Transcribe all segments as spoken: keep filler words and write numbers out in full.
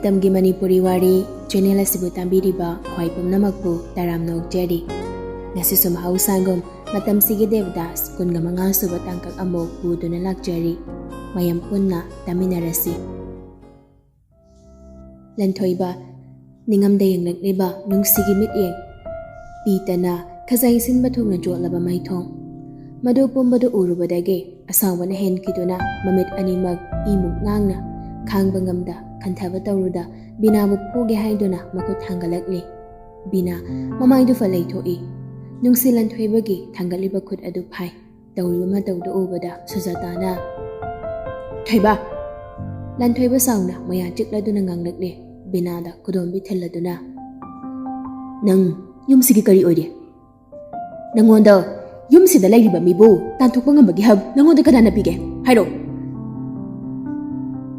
ꯃꯇꯝꯒꯤ ꯃꯅꯤꯄꯨꯔꯤ ꯋꯥꯔꯤ ꯆꯦꯅꯦꯜ ꯑꯁꯤꯕꯨ ꯇꯥꯕꯤꯔꯤꯕ ꯈ꯭ꯋꯥꯏ ꯄꯨꯝꯅꯃꯛꯄꯨ ꯇꯔꯥꯝꯅ ꯑꯣꯛꯆꯔꯤ꯫ ꯉꯁꯤꯁꯨ ꯃꯍꯧꯁꯥꯒꯨꯝ ꯃꯇꯝꯁꯤꯒꯤ ꯗꯦꯕꯗꯥꯁ ꯀꯨꯟꯒ ꯃꯉꯥ ꯁꯨꯕ ꯇꯥꯡꯀꯛ ꯑꯃꯨꯛ ꯄꯨꯗꯨꯅ ꯂꯥꯛꯆꯔꯤ꯫ ꯃꯌꯥꯝ ꯄꯨꯟꯅ ꯇꯥꯃꯤꯟꯅꯔꯁꯤ꯫ ꯂꯟꯊꯣꯏꯕ, ꯅꯤꯡꯉꯝꯗ ꯌꯦꯡꯂꯛꯂꯤꯕ ꯅꯨꯡꯁꯤꯒꯤ ꯃꯤꯠꯌꯦꯡ, ꯄꯤꯇꯅ ꯈꯖꯥꯏ ꯁꯤꯟꯕ ꯊꯨꯡꯅ ꯆꯣꯠꯂꯕ ꯃꯥꯏꯊꯣꯡ, ꯃꯗꯨ ꯄꯨꯝꯕꯗꯨ ꯎꯔꯨꯕꯗꯒꯤ ꯑꯁꯥꯎꯕꯅ ꯍꯦꯟꯈꯤꯗꯨꯅ ꯃꯃꯤꯠ ꯑꯅꯤꯃꯛ ꯏꯃꯨꯛ ꯉꯥꯡꯅ ꯈꯥꯡꯕ ꯉꯝꯗ ꯈꯟꯊꯕ ꯇꯧꯔꯨꯗ ꯕꯤꯅꯥꯕꯨ ꯐꯨꯒꯦ ꯍꯥꯏꯗꯨꯅ ꯃꯈꯨꯠ ꯊꯥꯡꯒꯠꯂꯛꯂꯤ꯫ ꯕꯤꯅꯥ ꯃꯃꯥꯏꯗꯨ ꯐꯠ ꯂꯩꯊꯣꯛꯏ꯫ ꯅꯨꯡꯁꯤ ꯂꯟꯊꯣꯏꯕꯒꯤ ꯊꯥꯡꯒꯠꯂꯤꯕ ꯈꯨꯠ ꯑꯗꯨ ꯐꯥꯏ꯫ ꯇꯧꯔꯤꯕ ꯃꯇꯧꯗꯨ ꯎꯕꯗ ꯁꯨꯖꯥꯇꯥꯅ, "ꯊꯣꯏꯕ!" ꯂꯟꯊꯣꯏꯕ ꯁꯥꯎꯅ ꯃꯌꯥ ꯆꯤꯛꯂꯗꯨꯅ ꯉꯥꯡꯂꯛꯂꯦ, ꯕꯤꯅꯥꯗ ꯈꯨꯗꯣꯝꯕꯤ ꯊꯤꯜꯂꯗꯨꯅ, "ꯅꯪ ꯌꯨꯝꯁꯤꯒꯤ ꯀꯔꯤ ꯑꯣꯏꯔꯦ? ꯅꯪꯉꯣꯟꯗ ꯌꯨꯝꯁꯤꯗ ꯂꯩꯔꯤꯕ ꯃꯤꯕꯨ ꯇꯥꯟꯊꯣꯛꯄ ꯉꯝꯕꯒꯤ ꯍꯛ ꯅꯪꯉꯣꯟꯗ ꯀꯅꯥꯅ ꯄꯤꯒꯦ? ꯍꯥꯏꯔꯣ!"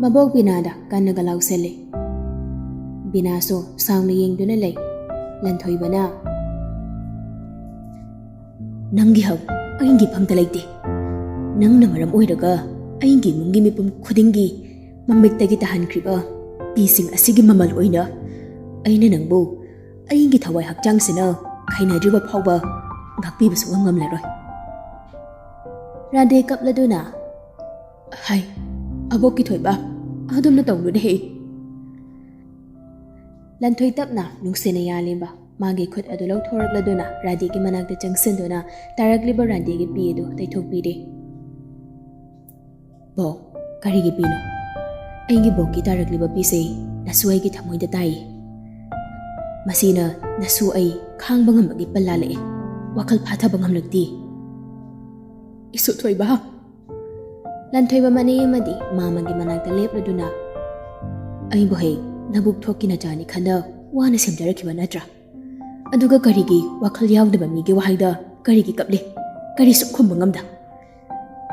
ꯃꯕꯣꯛ ꯕꯤꯅꯥꯗ ꯀꯟꯅꯒ ꯂꯥꯎꯁꯜꯂꯦ꯫ ꯕꯤꯅꯥꯁꯨ ꯁꯥꯎꯅ ꯌꯦꯡꯗꯨꯅ ꯂꯩ꯫ ꯂꯟꯊꯣꯏꯕꯅ, "ꯅꯪꯒꯤ ꯍꯛ ꯑꯩꯒꯤ ꯐꯪꯗ ꯂꯩꯇꯦ꯫ ꯅꯪꯅ ꯃꯔꯝ ꯑꯣꯏꯔꯒ ꯑꯩꯒꯤ ꯏꯃꯨꯡꯒꯤ ꯃꯤꯄꯨꯝ ꯈꯨꯗꯤꯡꯒꯤ ꯃꯃꯤꯠꯇꯒꯤ ꯇꯥꯍꯟꯈ꯭ꯔꯤꯕ ꯄꯤꯁꯤꯡ ꯑꯁꯤꯒꯤ ꯃꯃꯜ ꯑꯣꯏꯅ ꯑꯩꯅ ꯅꯪꯕꯨ ꯑꯩꯒꯤ ꯊꯋꯥꯏ ꯍꯛꯆꯥꯡꯁꯤꯅ ꯈꯥꯏꯅꯗ꯭ꯔꯤꯕ ꯐꯥꯎꯕ ꯉꯥꯛꯄꯤꯕ ꯁꯨꯡꯉꯝ ꯉꯝꯂꯔꯣꯏ꯫" ꯔꯥꯙꯦ ꯀꯞꯂꯗꯨꯅ, "ꯍꯥꯏ, ꯑꯕꯣꯛꯀꯤ ꯊꯣꯏꯕ, ꯑꯗꯨꯝꯅ ꯇꯧꯅꯨꯅꯦꯍꯦ꯫" ꯂꯟꯊꯣꯏ ꯇꯞꯅ ꯅꯨꯡꯁꯤꯅ ꯌꯥꯜꯂꯤꯕ ꯃꯥꯒꯤ ꯈꯨꯠ ꯑꯗꯨ ꯂꯧꯊꯣꯔꯛꯂꯗꯨꯅ ꯔꯥꯙꯦꯒꯤ ꯃꯅꯥꯛꯇ ꯆꯪꯁꯤꯟꯗꯨꯅ ꯇꯥꯔꯛꯂꯤꯕ ꯔꯥꯙꯦꯒꯤ ꯄꯤ ꯑꯗꯨ ꯇꯩꯊꯣꯛꯄꯤꯔꯦ꯫ "ꯕꯣꯛ, ꯀꯔꯤꯒꯤ ꯄꯤꯅꯣ? ꯑꯩꯒꯤ ꯕꯣꯛꯀꯤ ꯇꯥꯔꯛꯂꯤꯕ ꯄꯤꯁꯦ ꯅꯁꯨ ꯑꯩꯒꯤ ꯊꯃꯣꯏꯗ ꯇꯥꯏꯌꯦ꯫ ꯃꯁꯤꯅ ꯅꯁꯨ ꯑꯩ ꯈꯥꯡꯕ ꯉꯝꯕꯒꯤ ꯄꯜ ꯂꯥꯜꯂꯛꯑꯦ꯫ ꯋꯥꯈꯜ ꯐꯥꯊꯕ ꯉꯝꯂꯛꯇꯦ꯫" "ꯏꯁꯨ ꯊꯣꯏꯕ!" ꯂꯟꯊꯣꯏꯕ ꯃꯅꯦ ꯑꯃꯗꯤ ꯃꯥꯃꯒꯤ ꯃꯅꯥꯛꯇ ꯂꯦꯞꯂꯗꯨꯅ, "ꯑꯩꯕꯨ ꯍꯦꯛ ꯅꯕꯨꯛ ꯊꯣꯛꯀꯤ ꯅꯆꯥꯅꯤ ꯈꯟꯗ ꯋꯥꯅ ꯁꯦꯝꯖꯔꯛꯈꯤꯕ ꯅꯠꯇ꯭ꯔꯥ? ꯑꯗꯨꯒ ꯀꯔꯤꯒꯤ ꯋꯥꯈꯜ ꯌꯥꯎꯗꯕ ꯃꯤꯒꯤ ꯋꯥꯍꯩꯗ ꯀꯔꯤꯒꯤ ꯀꯞꯂꯤ? ꯀꯔꯤꯁꯨ ꯈꯨꯝꯕ ꯉꯝꯗ?"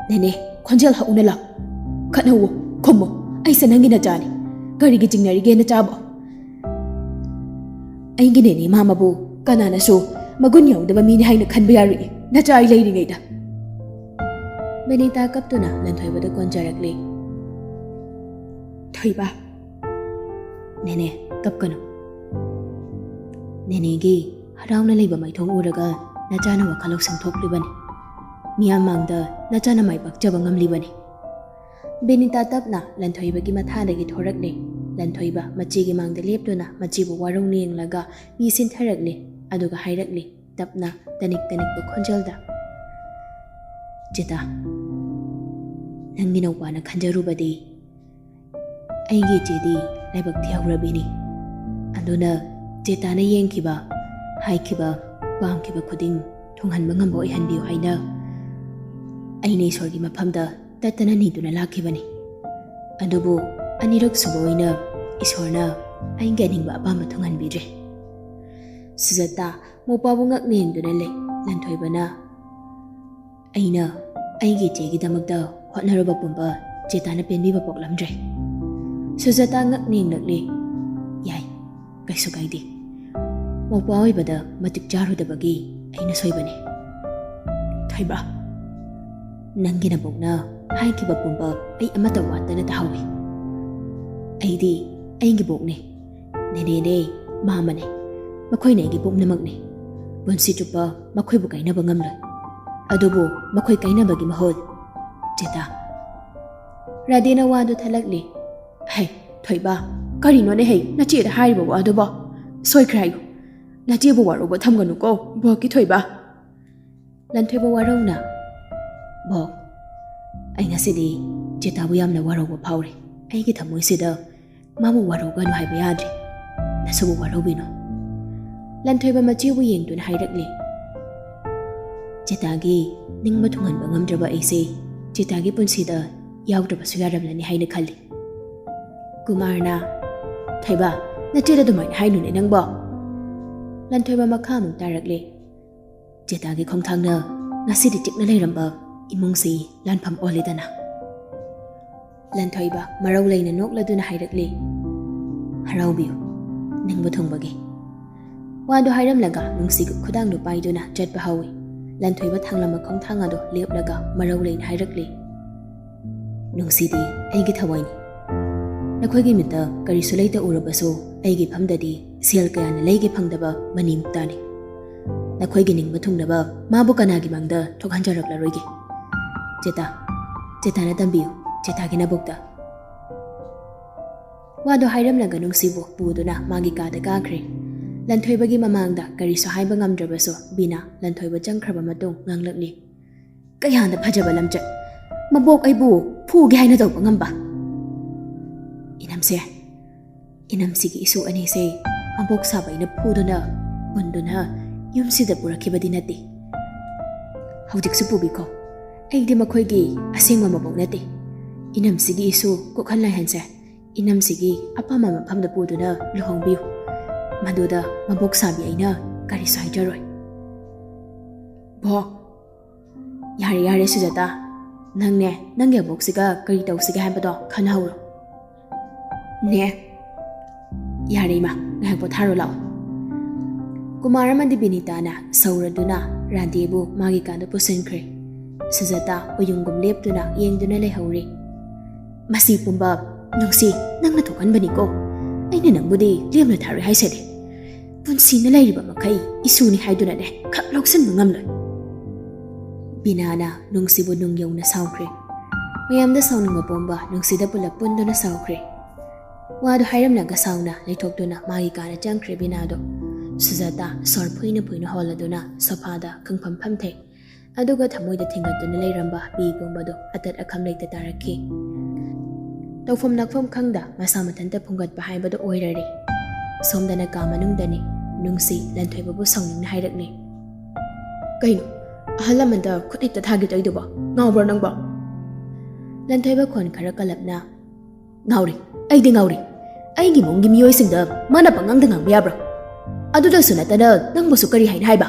"ꯅꯦꯅꯦ, ꯈꯣꯟꯖꯦꯜ ꯍꯧꯅ ꯂꯥꯎ꯫ ꯈꯠꯅꯧꯋꯣ, ꯈꯨꯝꯃꯣ꯫ ꯑꯩꯁꯦ ꯅꯪꯒꯤ ꯅꯆꯥꯅꯤ꯫ ꯀꯔꯤꯒꯤ ꯆꯤꯡꯅꯔꯤꯒꯦ ꯅꯆꯥꯕꯣ?" "ꯑꯩꯒꯤ ꯅꯦꯅꯦ ꯃꯥꯃꯕꯨ ꯀꯅꯥꯅꯁꯨ ꯃꯒꯨꯟ ꯌꯥꯎꯗꯕ ꯃꯤꯅꯤ ꯍꯥꯏꯅ ꯈꯟꯕ ꯌꯥꯔꯣꯏ, ꯅꯆꯥ ꯑꯩ ꯂꯩꯔꯤꯉꯩꯗ꯫" ꯕꯤꯅꯤꯇꯥ ꯀꯞꯇꯨꯅ ꯂꯟꯊꯣꯏꯕꯗ ꯀꯣꯟꯖꯔꯛꯂꯦ꯫ "ꯊꯣꯏꯕ, "ꯅꯦꯅꯦ, ꯀꯞꯀꯅꯨ꯫ ꯅꯦꯅꯦꯒꯤ ꯍꯔꯥꯎꯅ ꯂꯩꯕ ꯃꯥꯏꯊꯣꯡ ꯎꯔꯒ ꯅꯆꯥꯅ ꯋꯥꯈꯜ ꯂꯧꯁꯤꯡ ꯊꯣꯛꯂꯤꯕꯅꯤ꯫ ꯃꯤꯌꯥꯝ ꯃꯥꯡꯗ ꯅꯆꯥꯅ ꯃꯥꯏ ꯄꯥꯛꯆꯕ ꯉꯝꯂꯤꯕꯅꯤ꯫" ꯕꯤꯅꯤꯇꯥ ꯇꯞꯅ ꯂꯟꯊꯣꯏꯕꯒꯤ ꯃꯊꯥꯗꯒꯤ ꯊꯣꯔꯛꯂꯦ꯫ ꯂꯟꯊꯣꯏꯕ ꯃꯆꯦꯒꯤ ꯃꯥꯡꯗ ꯂꯦꯞꯇꯨꯅ ꯃꯆꯦꯕꯨ ꯋꯥꯔꯧꯅ ꯌꯦꯡꯂꯒ ꯃꯤ ꯁꯤꯟꯊꯔꯛꯂꯦ, ꯑꯗꯨꯒ ꯍꯥꯏꯔꯛꯂꯦ ꯇꯞꯅ, ꯇꯅꯤꯛ ꯇꯅꯤꯛꯄ ꯈꯣꯟꯖꯦꯜꯗ, "ꯆꯦꯇꯥ, ꯅꯪꯒꯤ ꯅꯧꯄꯥꯅ ꯈꯟꯖꯔꯨꯕꯗꯤ ꯑꯩꯒꯤ ꯏꯆꯦꯗꯤ ꯂꯥꯏꯕꯛ ꯊꯤꯍꯧꯔꯕꯤꯅꯤ꯫ ꯑꯗꯨꯅ ꯆꯦꯇꯥꯅ ꯌꯦꯡꯈꯤꯕ, ꯍꯥꯏꯈꯤꯕ, ꯄꯥꯝꯈꯤꯕ ꯈꯨꯗꯤꯡ ꯊꯨꯡꯍꯟꯕ ꯉꯝꯕ ꯑꯣꯏꯍꯟꯕꯤꯌꯨ ꯍꯥꯏꯅ ꯑꯩꯅ ꯏꯁꯣꯔꯒꯤ ꯃꯐꯝꯗ ꯇꯠꯇꯅ ꯅꯤꯗꯨꯅ ꯂꯥꯛꯈꯤꯕꯅꯤ꯫ ꯑꯗꯨꯕꯨ ꯑꯅꯤꯔꯛ ꯁꯨꯕ ꯑꯣꯏꯅ ꯏꯁꯣꯔꯅ ꯑꯩꯒꯤ ꯑꯅꯤꯡꯕ ꯑꯄꯥꯝꯕ ꯊꯨꯡꯍꯟꯕꯤꯗ꯭ꯔꯦ꯫" ꯁꯨꯖꯇꯥ ꯃꯧꯄꯥꯕꯨ ꯉꯛꯅ ꯌꯦꯡꯗꯨꯅ ꯂꯩ꯫ ꯂꯟꯊꯣꯏꯕꯅ, "ꯑꯩꯅ ꯑꯩꯒꯤ ꯏꯆꯦꯒꯤꯗꯃꯛꯇ ꯍꯣꯠꯅꯔꯨꯕ ꯄꯨꯝꯕ ꯆꯦꯇꯥꯅ ꯄꯦꯟꯕꯤꯕ ꯄꯣꯛꯂꯝꯗ꯭ꯔꯦ꯫" ꯁꯨꯖꯇꯥ ꯉꯛꯅ ꯌꯦꯡꯂꯛꯂꯤ꯫ "ꯌꯥꯏ, ꯀꯩꯁꯨ ꯀꯥꯏꯗꯦ꯫ ꯃꯧꯄ꯭ꯋꯥ ꯑꯣꯏꯕꯗ ꯃꯇꯤꯛ ꯆꯥꯔꯨꯗꯕꯒꯤ ꯑꯩꯅ ꯁꯣꯏꯕꯅꯤ꯫" "ꯊꯣꯏꯕ, ꯅꯪꯒꯤ ꯅꯕꯣꯛꯅ ꯍꯥꯏꯈꯤꯕ ꯄꯨꯝꯕ ꯑꯩ ꯑꯃꯠꯇ ꯋꯥꯠꯇꯅ ꯇꯥꯍꯧꯏ꯫ ꯑꯩꯗꯤ ꯑꯩꯒꯤ ꯕꯣꯛꯅꯤ, ꯅꯦꯅꯦꯅꯦ, ꯃꯥꯃꯅꯦ, ꯃꯈꯣꯏꯅ ꯑꯩꯒꯤ ꯄꯨꯝꯅꯃꯛꯅꯤ꯫ ꯄꯨꯟꯁꯤ ꯆꯨꯞꯄ ꯃꯈꯣꯏꯕꯨ ꯀꯥꯏꯅꯕ ꯉꯝꯂꯣꯏ꯫ ꯑꯗꯨꯕꯨ ꯃꯈꯣꯏ ꯀꯥꯏꯅꯕꯒꯤ ꯃꯍꯨꯠ, ꯆꯦꯇꯥ꯫" ꯔꯥꯙꯦꯅ ꯋꯥꯗꯨ ꯊꯠꯂꯛꯂꯤ꯫ "ꯍꯩ, ꯊꯣꯏꯕ, ꯀꯔꯤꯅꯣꯅꯦ ꯍꯩ, ꯅꯆꯦꯗ ꯍꯥꯏꯔꯤꯕ ꯋꯥꯗꯨꯕꯣ? ꯁꯣꯏꯈ꯭ꯔꯦ ꯍꯥꯏꯌꯨ꯫ ꯅꯆꯦꯕꯨ ꯋꯥꯔꯧꯕ ꯊꯝꯒꯅꯨꯀꯣ, ꯕꯣꯛꯀꯤ ꯊꯣꯏꯕ꯫" ꯂꯟꯊꯣꯏꯕ ꯋꯥꯔꯧꯅ, "ꯕꯣꯛ, ꯑꯩ ꯉꯁꯤꯗꯤ ꯆꯦꯇꯥꯕꯨ ꯌꯥꯝꯅ ꯋꯥꯔꯧꯕ ꯐꯥꯎꯔꯦ꯫ ꯑꯩꯒꯤ ꯊꯃꯣꯏꯁꯤꯗ ꯃꯥꯕꯨ ꯋꯥꯔꯧꯒꯅꯨ ꯍꯥꯏꯕ ꯌꯥꯗ꯭ꯔꯦ꯫ ꯅꯁꯨꯕꯨ ꯋꯥꯔꯧꯕꯤꯅꯨ꯫" ꯂꯟꯊꯣꯏꯕ ꯃꯆꯦꯕꯨ ꯌꯦꯡꯗꯨꯅ ꯍꯥꯏꯔꯛꯂꯤ꯫ "ꯆꯦꯇꯥꯒꯤ ꯅꯤꯡꯕ ꯊꯨꯡꯍꯟꯕ ꯉꯝꯗ꯭ꯔꯕ ꯑꯩꯁꯦ ꯆꯦꯇꯥꯒꯤ ꯄꯨꯟꯁꯤꯗ ꯌꯥꯎꯗ꯭ꯔꯕꯁꯨ ꯌꯥꯔꯝꯂꯅꯤ ꯍꯥꯏꯅ ꯈꯜꯂꯤ꯫" ꯀꯨꯃꯥꯔꯅ, "ꯊꯣꯏꯕ, ꯅꯆꯦꯗ ꯑꯗꯨꯃꯥꯏꯅ ꯍꯥꯏꯅꯨꯅꯦ ꯅꯪꯕꯣ꯫" ꯂꯟꯊꯣꯏꯕ ꯃꯈꯥ ꯑꯃꯨꯛ ꯇꯥꯔꯛꯂꯦ꯫ "ꯆꯦꯇꯥꯒꯤ ꯈꯣꯡꯊꯥꯡꯅ ꯉꯁꯤꯗꯤ ꯆꯤꯛꯅ ꯂꯩꯔꯝꯕ ꯏꯃꯨꯡꯁꯤ ꯂꯥꯟꯐꯝ ꯑꯣꯜꯂꯦꯗꯅ꯫" ꯂꯟꯊꯣꯏꯕ ꯃꯔꯧ ꯂꯩꯅ ꯅꯣꯛꯂꯗꯨꯅ ꯍꯥꯏꯔꯛꯂꯤ, "ꯍꯔꯥꯎꯕꯤꯌꯨ, ꯅꯤꯡꯕ ꯊꯨꯡꯕꯒꯤ꯫" ꯋꯥꯗꯨ ꯍꯥꯏꯔꯝꯂꯒ ꯅꯨꯡꯁꯤꯒꯤ ꯈꯨꯗꯥꯡꯗꯨ ꯄꯥꯏꯗꯨꯅ ꯆꯠꯄ ꯍꯧꯏ꯫ ꯂꯟꯊꯣꯏꯕ ꯊꯥꯡꯂꯝꯕ ꯈꯣꯡꯊꯥꯡ ꯑꯗꯨ ꯂꯦꯞꯂꯒ ꯃꯔꯧ ꯂꯩꯅ ꯍꯥꯏꯔꯛꯂꯤ, "ꯅꯨꯡꯁꯤꯗꯤ ꯑꯩꯒꯤ ꯊꯋꯥꯏꯅꯤ꯫ ꯅꯈꯣꯏꯒꯤ ꯃꯤꯠꯇ ꯀꯔꯤꯁꯨ ꯂꯩꯇ ꯎꯔꯕꯁꯨ, ꯑꯩꯒꯤ ꯐꯝꯗꯗꯤ ꯁꯦꯜ ꯀꯌꯥꯅ ꯂꯩꯒꯦ ꯐꯪꯗꯕ ꯃꯅꯤꯃꯨꯛꯇꯅꯤ꯫ ꯅꯈꯣꯏꯒꯤ ꯅꯤꯡꯕ ꯊꯨꯡꯅꯕ ꯃꯥꯕꯨ ꯀꯅꯥꯒꯤ ꯃꯥꯡꯗ ꯊꯣꯛꯍꯟꯖꯔꯛꯂꯔꯣꯏꯒꯦ꯫ ꯆꯦꯇꯥ, ꯆꯦꯇꯥꯅ ꯇꯝꯕꯤꯌꯨ, ꯆꯦꯇꯥꯒꯤ ꯅꯕꯨꯛꯇ꯫ ꯋꯥꯗꯣ ꯍꯥꯏꯔꯝꯂꯒ ꯅꯨꯡꯁꯤꯕꯨ ꯄꯨꯗꯨꯅ ꯃꯥꯒꯤ ꯀꯥꯗ ꯀꯥꯈ꯭ꯔꯦ꯫ ꯂꯟꯊꯣꯏꯕꯒꯤ ꯃꯃꯥꯡꯗ ꯀꯔꯤꯁꯨ ꯍꯥꯏꯕ ꯉꯝꯗ꯭ꯔꯕꯁꯨ ꯕꯤꯅꯥ ꯂꯟꯊꯣꯏꯕ ꯆꯪꯈ꯭ꯔꯕ ꯃꯇꯨꯡ ꯉꯥꯡꯂꯛꯂꯤ꯫ ꯀꯌꯥꯗ ꯐꯖꯕ ꯂꯝꯆꯠ! ꯃꯕꯣꯛ ꯑꯩꯕꯨ ꯐꯨꯒꯦ ꯍꯥꯏꯅ ꯇꯧꯕ ꯉꯝꯕ! ꯏꯅꯝꯁꯦ, ꯏꯅꯝꯁꯤꯒꯤ ꯏꯁꯨ ꯑꯅꯤꯁꯦ ꯃꯕꯣꯛ ꯁꯥꯕ ꯑꯩꯅ ꯐꯨꯗꯨꯅ, ꯄꯨꯟꯗꯨꯅ ꯌꯨꯝꯁꯤꯗ ꯄꯨꯔꯛꯈꯤꯕꯗꯤ ꯅꯠꯇꯦ꯫ ꯍꯧꯖꯤꯛꯁꯨ ꯄꯨꯕꯤꯈꯣ꯫ ꯑꯩꯗꯤ ꯃꯈꯣꯏꯒꯤ ꯑꯁꯦꯡꯕ ꯃꯕꯣꯛ ꯅꯠꯇꯦ꯫ ꯏꯅꯝꯁꯤꯒꯤ ꯏꯁꯨ ꯀꯣꯛꯍꯟ ꯂꯥꯏꯍꯟꯁꯦ ꯏꯅꯝꯁꯤꯒꯤ ꯑꯄꯥꯝꯕ ꯃꯐꯝꯗ ꯄꯨꯗꯨꯅ ꯂꯨꯍꯣꯡꯕꯤꯌꯨ꯫ ꯃꯗꯨꯗ ꯃꯕꯣꯛ ꯁꯥꯕꯤ ꯑꯩꯅ ꯀꯔꯤꯁꯨ ꯍꯥꯏꯖꯔꯣꯏ꯫ ꯕꯣꯛ! ꯌꯥꯔꯦ, ꯌꯥꯔꯦ, ꯁꯨꯖꯥꯇꯥ꯫ ꯅꯪꯅꯦ, ꯅꯪꯒꯤ ꯑꯕꯣꯛꯁꯤꯒ ꯀꯔꯤ ꯇꯧꯁꯤꯒꯦ ꯍꯥꯏꯕꯗꯣ ꯈꯟꯅꯍꯧꯔꯣ꯫ ꯅꯦ꯫ ꯌꯥꯔꯦ, ꯏꯃꯥ, ꯉꯥꯏꯍꯥꯛ ꯄꯣꯊꯥꯔꯣ ꯂꯥꯛꯑꯣ꯫ ꯀꯨꯃꯥꯔ ꯑꯃꯗꯤ ꯕꯤꯅꯤꯇꯥꯅ ꯁꯧꯔꯗꯨꯅ ꯔꯥꯙꯦꯕꯨ ꯃꯥꯒꯤ ꯀꯥꯗ ꯄꯨꯁꯤꯟꯈ꯭ꯔꯦ꯫ ꯁꯨꯖꯥꯇꯥ ꯎꯌꯨꯡꯒꯨꯝ ꯂꯦꯞꯇꯨꯅ ꯌꯦꯡꯗꯨꯅ ꯂꯩꯍꯧꯔꯦ꯫ ꯃꯁꯤ ꯄꯨꯝꯕ ꯅꯨꯡꯁꯤ, ꯅꯪꯅ ꯊꯣꯛꯍꯟꯕꯅꯤꯀꯣ꯫ ꯑꯩꯅ ꯅꯪꯕꯨꯗꯤ ꯂꯦꯝꯅ ꯊꯥꯔꯣꯏ ꯍꯥꯏꯁꯤꯗꯤ꯫ ꯄꯨꯟꯁꯤꯅ ꯂꯩꯔꯤꯕ ꯃꯈꯩ ꯏꯁꯨꯅꯤ ꯍꯥꯏꯗꯨꯅꯅꯦ ꯈꯛ ꯂꯧꯁꯤꯟꯕ ꯉꯝꯂꯣꯏ꯫ ꯕꯤꯅꯥꯅ ꯅꯨꯡꯁꯤꯕꯨ ꯅꯨꯡ ꯌꯧꯅ ꯁꯥꯎꯈ꯭ꯔꯦ꯫ ꯃꯌꯥꯝꯗ ꯁꯥꯎꯅꯤꯡꯕ ꯄꯣꯝꯕ ꯅꯨꯡꯁꯤꯗ ꯄꯨꯂꯞ ꯄꯨꯟꯗꯨꯅ ꯁꯥꯎꯈ꯭ꯔꯦ꯫ ꯋꯥꯗꯨ ꯍꯥꯏꯔꯝꯂꯒ ꯁꯥꯎꯅ ꯂꯩꯊꯣꯛꯇꯨꯅ ꯃꯥꯒꯤ ꯀꯥꯗ ꯆꯪꯈ꯭ꯔꯦ ꯕꯤꯅꯥꯗꯣ꯫ ꯁꯨꯖꯥꯇꯥ ꯁꯣꯔ ꯐꯨꯏꯅ ꯐꯨꯏꯅ ꯍꯣꯜꯂꯗꯨꯅ ꯁꯣꯐꯥꯗ ꯈꯪꯐꯝ ꯐꯝꯊꯩ꯫ ꯑꯗꯨꯒ ꯊꯃꯣꯏꯗ ꯊꯤꯡꯒꯠꯇꯨꯅ ꯂꯩꯔꯝꯕ ꯄꯤ ꯄꯨꯝꯕꯗꯨ ꯑꯇꯠ ꯑꯈꯝ ꯂꯩꯇ ꯇꯥꯔꯛꯈꯤ꯫ ꯇꯧꯐꯝ ꯂꯥꯛꯐꯝ ꯈꯪꯗ ꯃꯁꯥ ꯃꯊꯟꯇ ꯐꯨꯡꯒꯠꯄ ꯍꯥꯏꯕꯗꯨ ꯑꯣꯏꯔꯔꯦ꯫ ꯁꯣꯝꯗꯅ ꯀꯥ ꯃꯅꯨꯡꯗꯅꯤ ꯅꯨꯡꯁꯤ ꯂꯟꯊꯣꯏꯕꯕꯨ ꯁꯥꯎꯅꯤꯡꯅ ꯍꯥꯏꯔꯛꯂꯤ꯫ "ꯀꯩꯅꯣ, ꯑꯍꯜ ꯂꯃꯟꯗ ꯈꯨꯠ ꯍꯦꯛꯇ ꯊꯥꯒꯦ ꯇꯧꯏꯗꯨꯕꯣ? ꯉꯥꯎꯕ꯭ꯔꯣ ꯅꯪꯕꯣ?" ꯂꯟꯊꯣꯏꯕ ꯈꯣꯟ ꯈꯔ ꯀꯜꯂꯞꯅ, "ꯉꯥꯎꯔꯤ, ꯑꯩꯗꯤ ꯉꯥꯎꯔꯤ꯫ ꯑꯩꯒꯤ ꯏꯃꯨꯡꯒꯤ ꯃꯤꯑꯣꯏꯁꯤꯡꯗ ꯃꯥꯅ ꯄꯉꯥꯡꯗ ꯉꯥꯡꯕ ꯌꯥꯕ꯭ꯔꯣ? ꯑꯗꯨꯗꯁꯨ ꯅꯠꯇꯅ ꯅꯪꯕꯨꯁꯨ ꯀꯔꯤ ꯍꯥꯏꯅ ꯍꯥꯏꯕ?"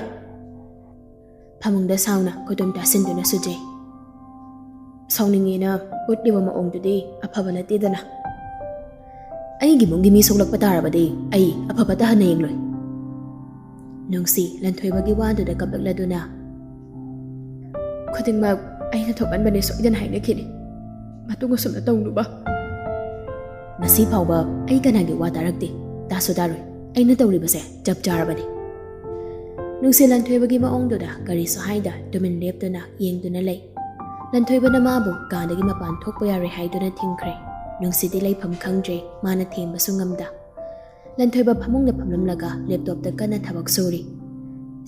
ꯐꯃꯨꯡꯗ ꯁꯥꯎꯅ ꯈꯨꯇꯨꯝ ꯇꯥꯁꯤꯟꯗꯨꯅ ꯁꯨꯖꯩ꯫ "ꯁꯥꯎꯅꯤꯡꯉꯦꯅ ꯎꯠꯂꯤꯕ ꯃꯑꯣꯡꯗꯨꯗꯤ ꯑꯐꯕ ꯅꯠꯇꯦꯗꯅ꯫ ꯑꯩꯒꯤ ꯏꯃꯨꯡꯒꯤ ꯃꯤ ꯁꯣꯛꯂꯛꯄ ꯇꯥꯔꯕꯗꯤ ꯑꯩ ꯑꯐꯕ ꯇꯥꯍꯟꯅ ꯌꯦꯡꯂꯣꯏ꯫" ꯅꯨꯡꯁꯤ ꯂꯟꯊꯣꯏꯕꯒꯤ ꯋꯥꯗꯨꯗ ꯀꯞꯂꯛꯂꯗꯨꯅ, "ꯈꯨꯗꯤꯡꯃꯛ ꯑꯩꯅ ꯊꯣꯛꯍꯟꯕꯅꯦ ꯁꯣꯏꯗꯅ ꯍꯥꯏꯅꯈꯤꯅꯤ꯫ ꯃꯇꯨꯡ ꯑꯁꯨꯝꯅ ꯇꯧꯅꯨꯕ꯫" ꯁꯤ ꯐꯥꯎꯕ ꯑꯩ ꯀꯅꯥꯒꯤ ꯋꯥ ꯇꯥꯔꯛꯇꯦ꯫ ꯇꯥꯁꯨ ꯇꯥꯔꯣꯏ꯫ ꯑꯩꯅ ꯇꯧꯔꯤꯕꯁꯦ ꯆꯞ ꯆꯥꯔꯕꯅꯤ꯫ ꯅꯨꯡꯁꯤ ꯂꯟꯊꯣꯏꯕꯒꯤ ꯃꯑꯣꯡꯗꯨꯗ ꯀꯔꯤꯁꯨ ꯍꯥꯏꯗ ꯇꯨꯃꯤꯟ ꯂꯦꯞꯇꯨꯅ ꯌꯦꯡꯗꯨꯅ ꯂꯩ꯫ ꯂꯟꯊꯣꯏꯕꯅ ꯃꯥꯕꯨ ꯀꯥꯗꯒꯤ ꯃꯄꯥꯟ ꯊꯣꯛꯄ ꯌꯥꯔꯣꯏ ꯍꯥꯏꯗꯨꯅ ꯊꯤꯡꯈ꯭ꯔꯦ꯫ ꯅꯨꯡꯁꯤꯗꯤ ꯂꯩꯐꯝ ꯈꯪꯗ꯭ꯔꯦ, ꯃꯥꯅ ꯊꯦꯝꯕꯁꯨ ꯉꯝꯗ꯫ ꯂꯟꯊꯣꯏꯕ ꯐꯃꯨꯡꯗ ꯐꯝꯂꯝꯂꯒ ꯂꯦꯞꯇꯣꯞꯇ ꯀꯟꯅ ꯊꯕꯛ ꯁꯨꯔꯤ꯫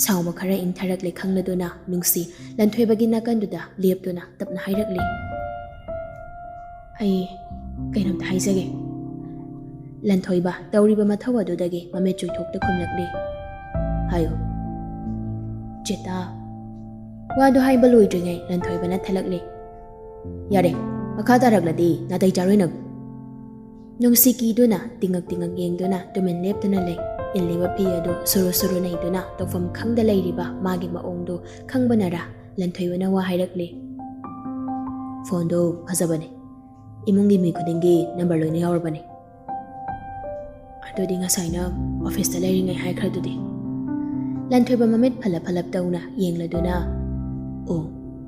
ꯁꯥꯎꯕ ꯈꯔ ꯏꯪꯊꯔꯛꯂꯦ ꯈꯪꯂꯗꯨꯅ ꯅꯨꯡꯁꯤ ꯂꯟꯊꯣꯏꯕꯒꯤ ꯅꯥꯀꯟꯗꯨꯗ ꯂꯦꯞꯇꯨꯅ ꯇꯞꯅ ꯍꯥꯏꯔꯛꯂꯤ, "ꯑꯩ ꯀꯩꯅꯣꯝꯇ ꯍꯥꯏꯖꯒꯦ꯫" ꯂꯟꯊꯣꯏꯕ ꯇꯧꯔꯤꯕ ꯃꯊꯧ ꯑꯗꯨꯗꯒꯤ ꯃꯃꯤꯠ ꯆꯨꯏꯊꯣꯛꯇ ꯈꯨꯝꯂꯛꯂꯤ, "ꯍꯥꯏꯌꯨ꯫" "ꯆꯦꯇꯥ꯫" ꯋꯥꯗꯨ ꯍꯥꯏꯕ ꯂꯣꯏꯗ꯭ꯔꯤꯉꯩ ꯂꯟꯊꯣꯏꯕꯅ ꯊꯠꯂꯛꯂꯤ, "ꯌꯥꯔꯦ, ꯃꯈꯥ ꯇꯥꯔꯛꯂꯗꯤ ꯅꯥꯇꯩ ꯆꯥꯔꯣꯏ ꯅꯪ꯫" ꯅꯨꯡꯁꯤ ꯀꯤꯗꯨꯅ ꯇꯤꯉꯛ ꯇꯤꯉꯛ ꯌꯦꯡꯗꯨꯅ ꯇꯨꯃꯤꯟ ꯂꯦꯞꯇꯨꯅ ꯂꯩ꯫ ꯏꯜꯂꯤꯕ ꯐꯤ ꯑꯗꯨ ꯁꯨꯔꯨ ꯁꯨꯔꯨ ꯅꯩꯗꯨꯅ ꯇꯧꯐꯝ ꯈꯪꯗ ꯂꯩꯔꯤꯕ ꯃꯥꯒꯤ ꯃꯑꯣꯡꯗꯨ ꯈꯪꯕꯅꯔꯥ ꯂꯟꯊꯣꯏꯕꯅ ꯋꯥ ꯍꯥꯏꯔꯛꯂꯤ, "ꯐꯣꯟꯗꯣ ꯐꯖꯕꯅꯦ꯫ ꯏꯃꯨꯡꯒꯤ ꯃꯤ ꯈꯨꯗꯤꯡꯒꯤ ꯅꯝꯕꯔ ꯂꯣꯏꯅ ꯌꯥꯎꯔꯕꯅꯦ꯫" "ꯑꯗꯨꯗꯤ ꯉꯁꯥꯏꯅ ꯑꯣꯐꯤꯁꯇ ꯂꯩꯔꯤꯉꯩ ꯍꯥꯏꯈ꯭ꯔꯗꯨꯗꯤ?" ꯂꯟꯊꯣꯏꯕ ꯃꯃꯤꯠ ꯐꯂꯞ ꯐꯂꯞ ꯇꯧꯅ ꯌꯦꯡꯂꯗꯨꯅ, "ꯑꯣ,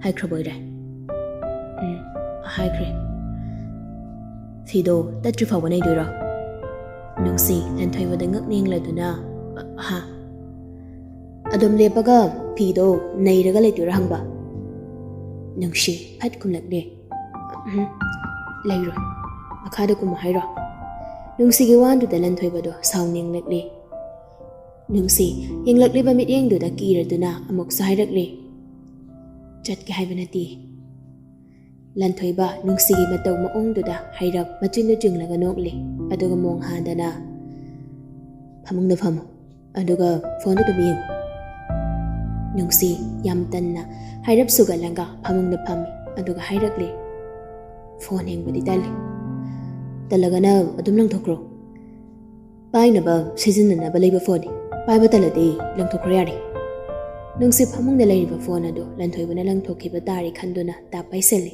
ꯍꯥꯏꯈ꯭ꯔꯕꯣꯏꯔꯦ꯫" "ꯎꯝ, ꯍꯥꯏꯈ꯭ꯔꯦ꯫" "ꯐꯤꯗꯣ ꯇꯠꯇ꯭ꯔꯤ ꯐꯥꯎꯕ ꯅꯩꯗꯣꯏꯔꯣ?" ꯅꯨꯡꯁꯤ ꯂꯟꯊꯣꯏꯕꯗ ꯉꯛ ꯌꯦꯡꯂꯗꯨꯅ, "ꯍꯥ?" "ꯑꯗꯨꯝ ꯂꯦꯞꯄꯒ ꯐꯤꯗꯣ ꯅꯩꯔꯒ ꯂꯩꯗꯣꯏꯔꯥ ꯍꯪꯕ?" ꯅꯨꯡꯁꯤ ꯐꯠ ꯈꯨꯝꯂꯛꯂꯦ, "ꯎꯝ, ꯂꯩꯔꯣꯏ꯫ ꯃꯈꯥꯗ ꯀꯨꯝꯃꯣ ꯍꯥꯏꯔꯣ?" ꯅꯨꯡꯁꯤꯒꯤ ꯋꯥꯗꯨꯗ ꯂꯟꯊꯣꯏꯕꯗꯣ ꯁꯥꯎꯅꯤꯡꯂꯛꯂꯦ꯫ ꯅꯨꯡꯁꯤ ꯌꯦꯡꯂꯛꯂꯤꯕ ꯃꯤꯠꯌꯦꯡꯗꯨꯗ ꯀꯤꯔꯗꯨꯅ ꯑꯃꯨꯛꯁꯨ ꯍꯥꯏꯔꯛꯂꯦ, "ꯆꯠꯀꯦ ꯍꯥꯏꯕ ꯅꯠꯇꯦ꯫" ꯂꯟꯊꯣꯏꯕ ꯅꯨꯡꯁꯤꯒꯤ ꯃꯇꯧ ꯃꯑꯣꯡꯗꯨꯗ ꯍꯥꯏꯔꯞ ꯃꯆꯤꯟꯗꯨ ꯆꯤꯡꯂꯒ ꯅꯣꯛꯂꯦ꯫ ꯑꯗꯨꯒ ꯃꯣꯡ ꯍꯥꯗꯅ, "ꯐꯃꯨꯡꯗ ꯐꯝꯃꯨ, ꯑꯗꯨꯒ ꯐꯣꯟꯗꯨ ꯑꯗꯨꯝ ꯌꯦꯡꯉꯨ꯫" ꯅꯨꯡꯁꯤ ꯌꯥꯝ ꯇꯟꯅ ꯍꯥꯏꯔꯞ ꯁꯨꯒꯠꯂꯒ ꯐꯃꯨꯡꯗ ꯐꯝꯃꯤ꯫ ꯑꯗꯨꯒ ꯍꯥꯏꯔꯛꯂꯦ, "ꯐꯣꯟ ꯌꯦꯡꯕꯗꯤ ꯇꯜꯂꯤ꯫" "ꯇꯜꯂꯒꯅ ꯑꯗꯨꯝ ꯂꯪꯊꯣꯛꯈ꯭ꯔꯣ꯫ ꯄꯥꯏꯅꯕ ꯁꯤꯖꯤꯟꯅꯅꯕ ꯂꯩꯕ ꯐꯣꯟꯅꯤ꯫ ꯄꯥꯏꯕ ꯇꯜꯂꯗꯤ ꯂꯪꯊꯣꯛꯈ꯭ꯔꯣ ꯌꯥꯔꯦ꯫" ꯅꯨꯡꯁꯤ ꯐꯃꯨꯡꯗ ꯂꯩꯔꯤꯕ ꯐꯣꯟ ꯑꯗꯨ ꯂꯟꯊꯣꯏꯕꯅ ꯂꯪꯊꯣꯛꯈꯤꯕ ꯇꯥꯔꯦ ꯈꯟꯗꯨꯅ ꯇꯥꯞ ꯄꯥꯏꯁꯤꯜꯂꯤ꯫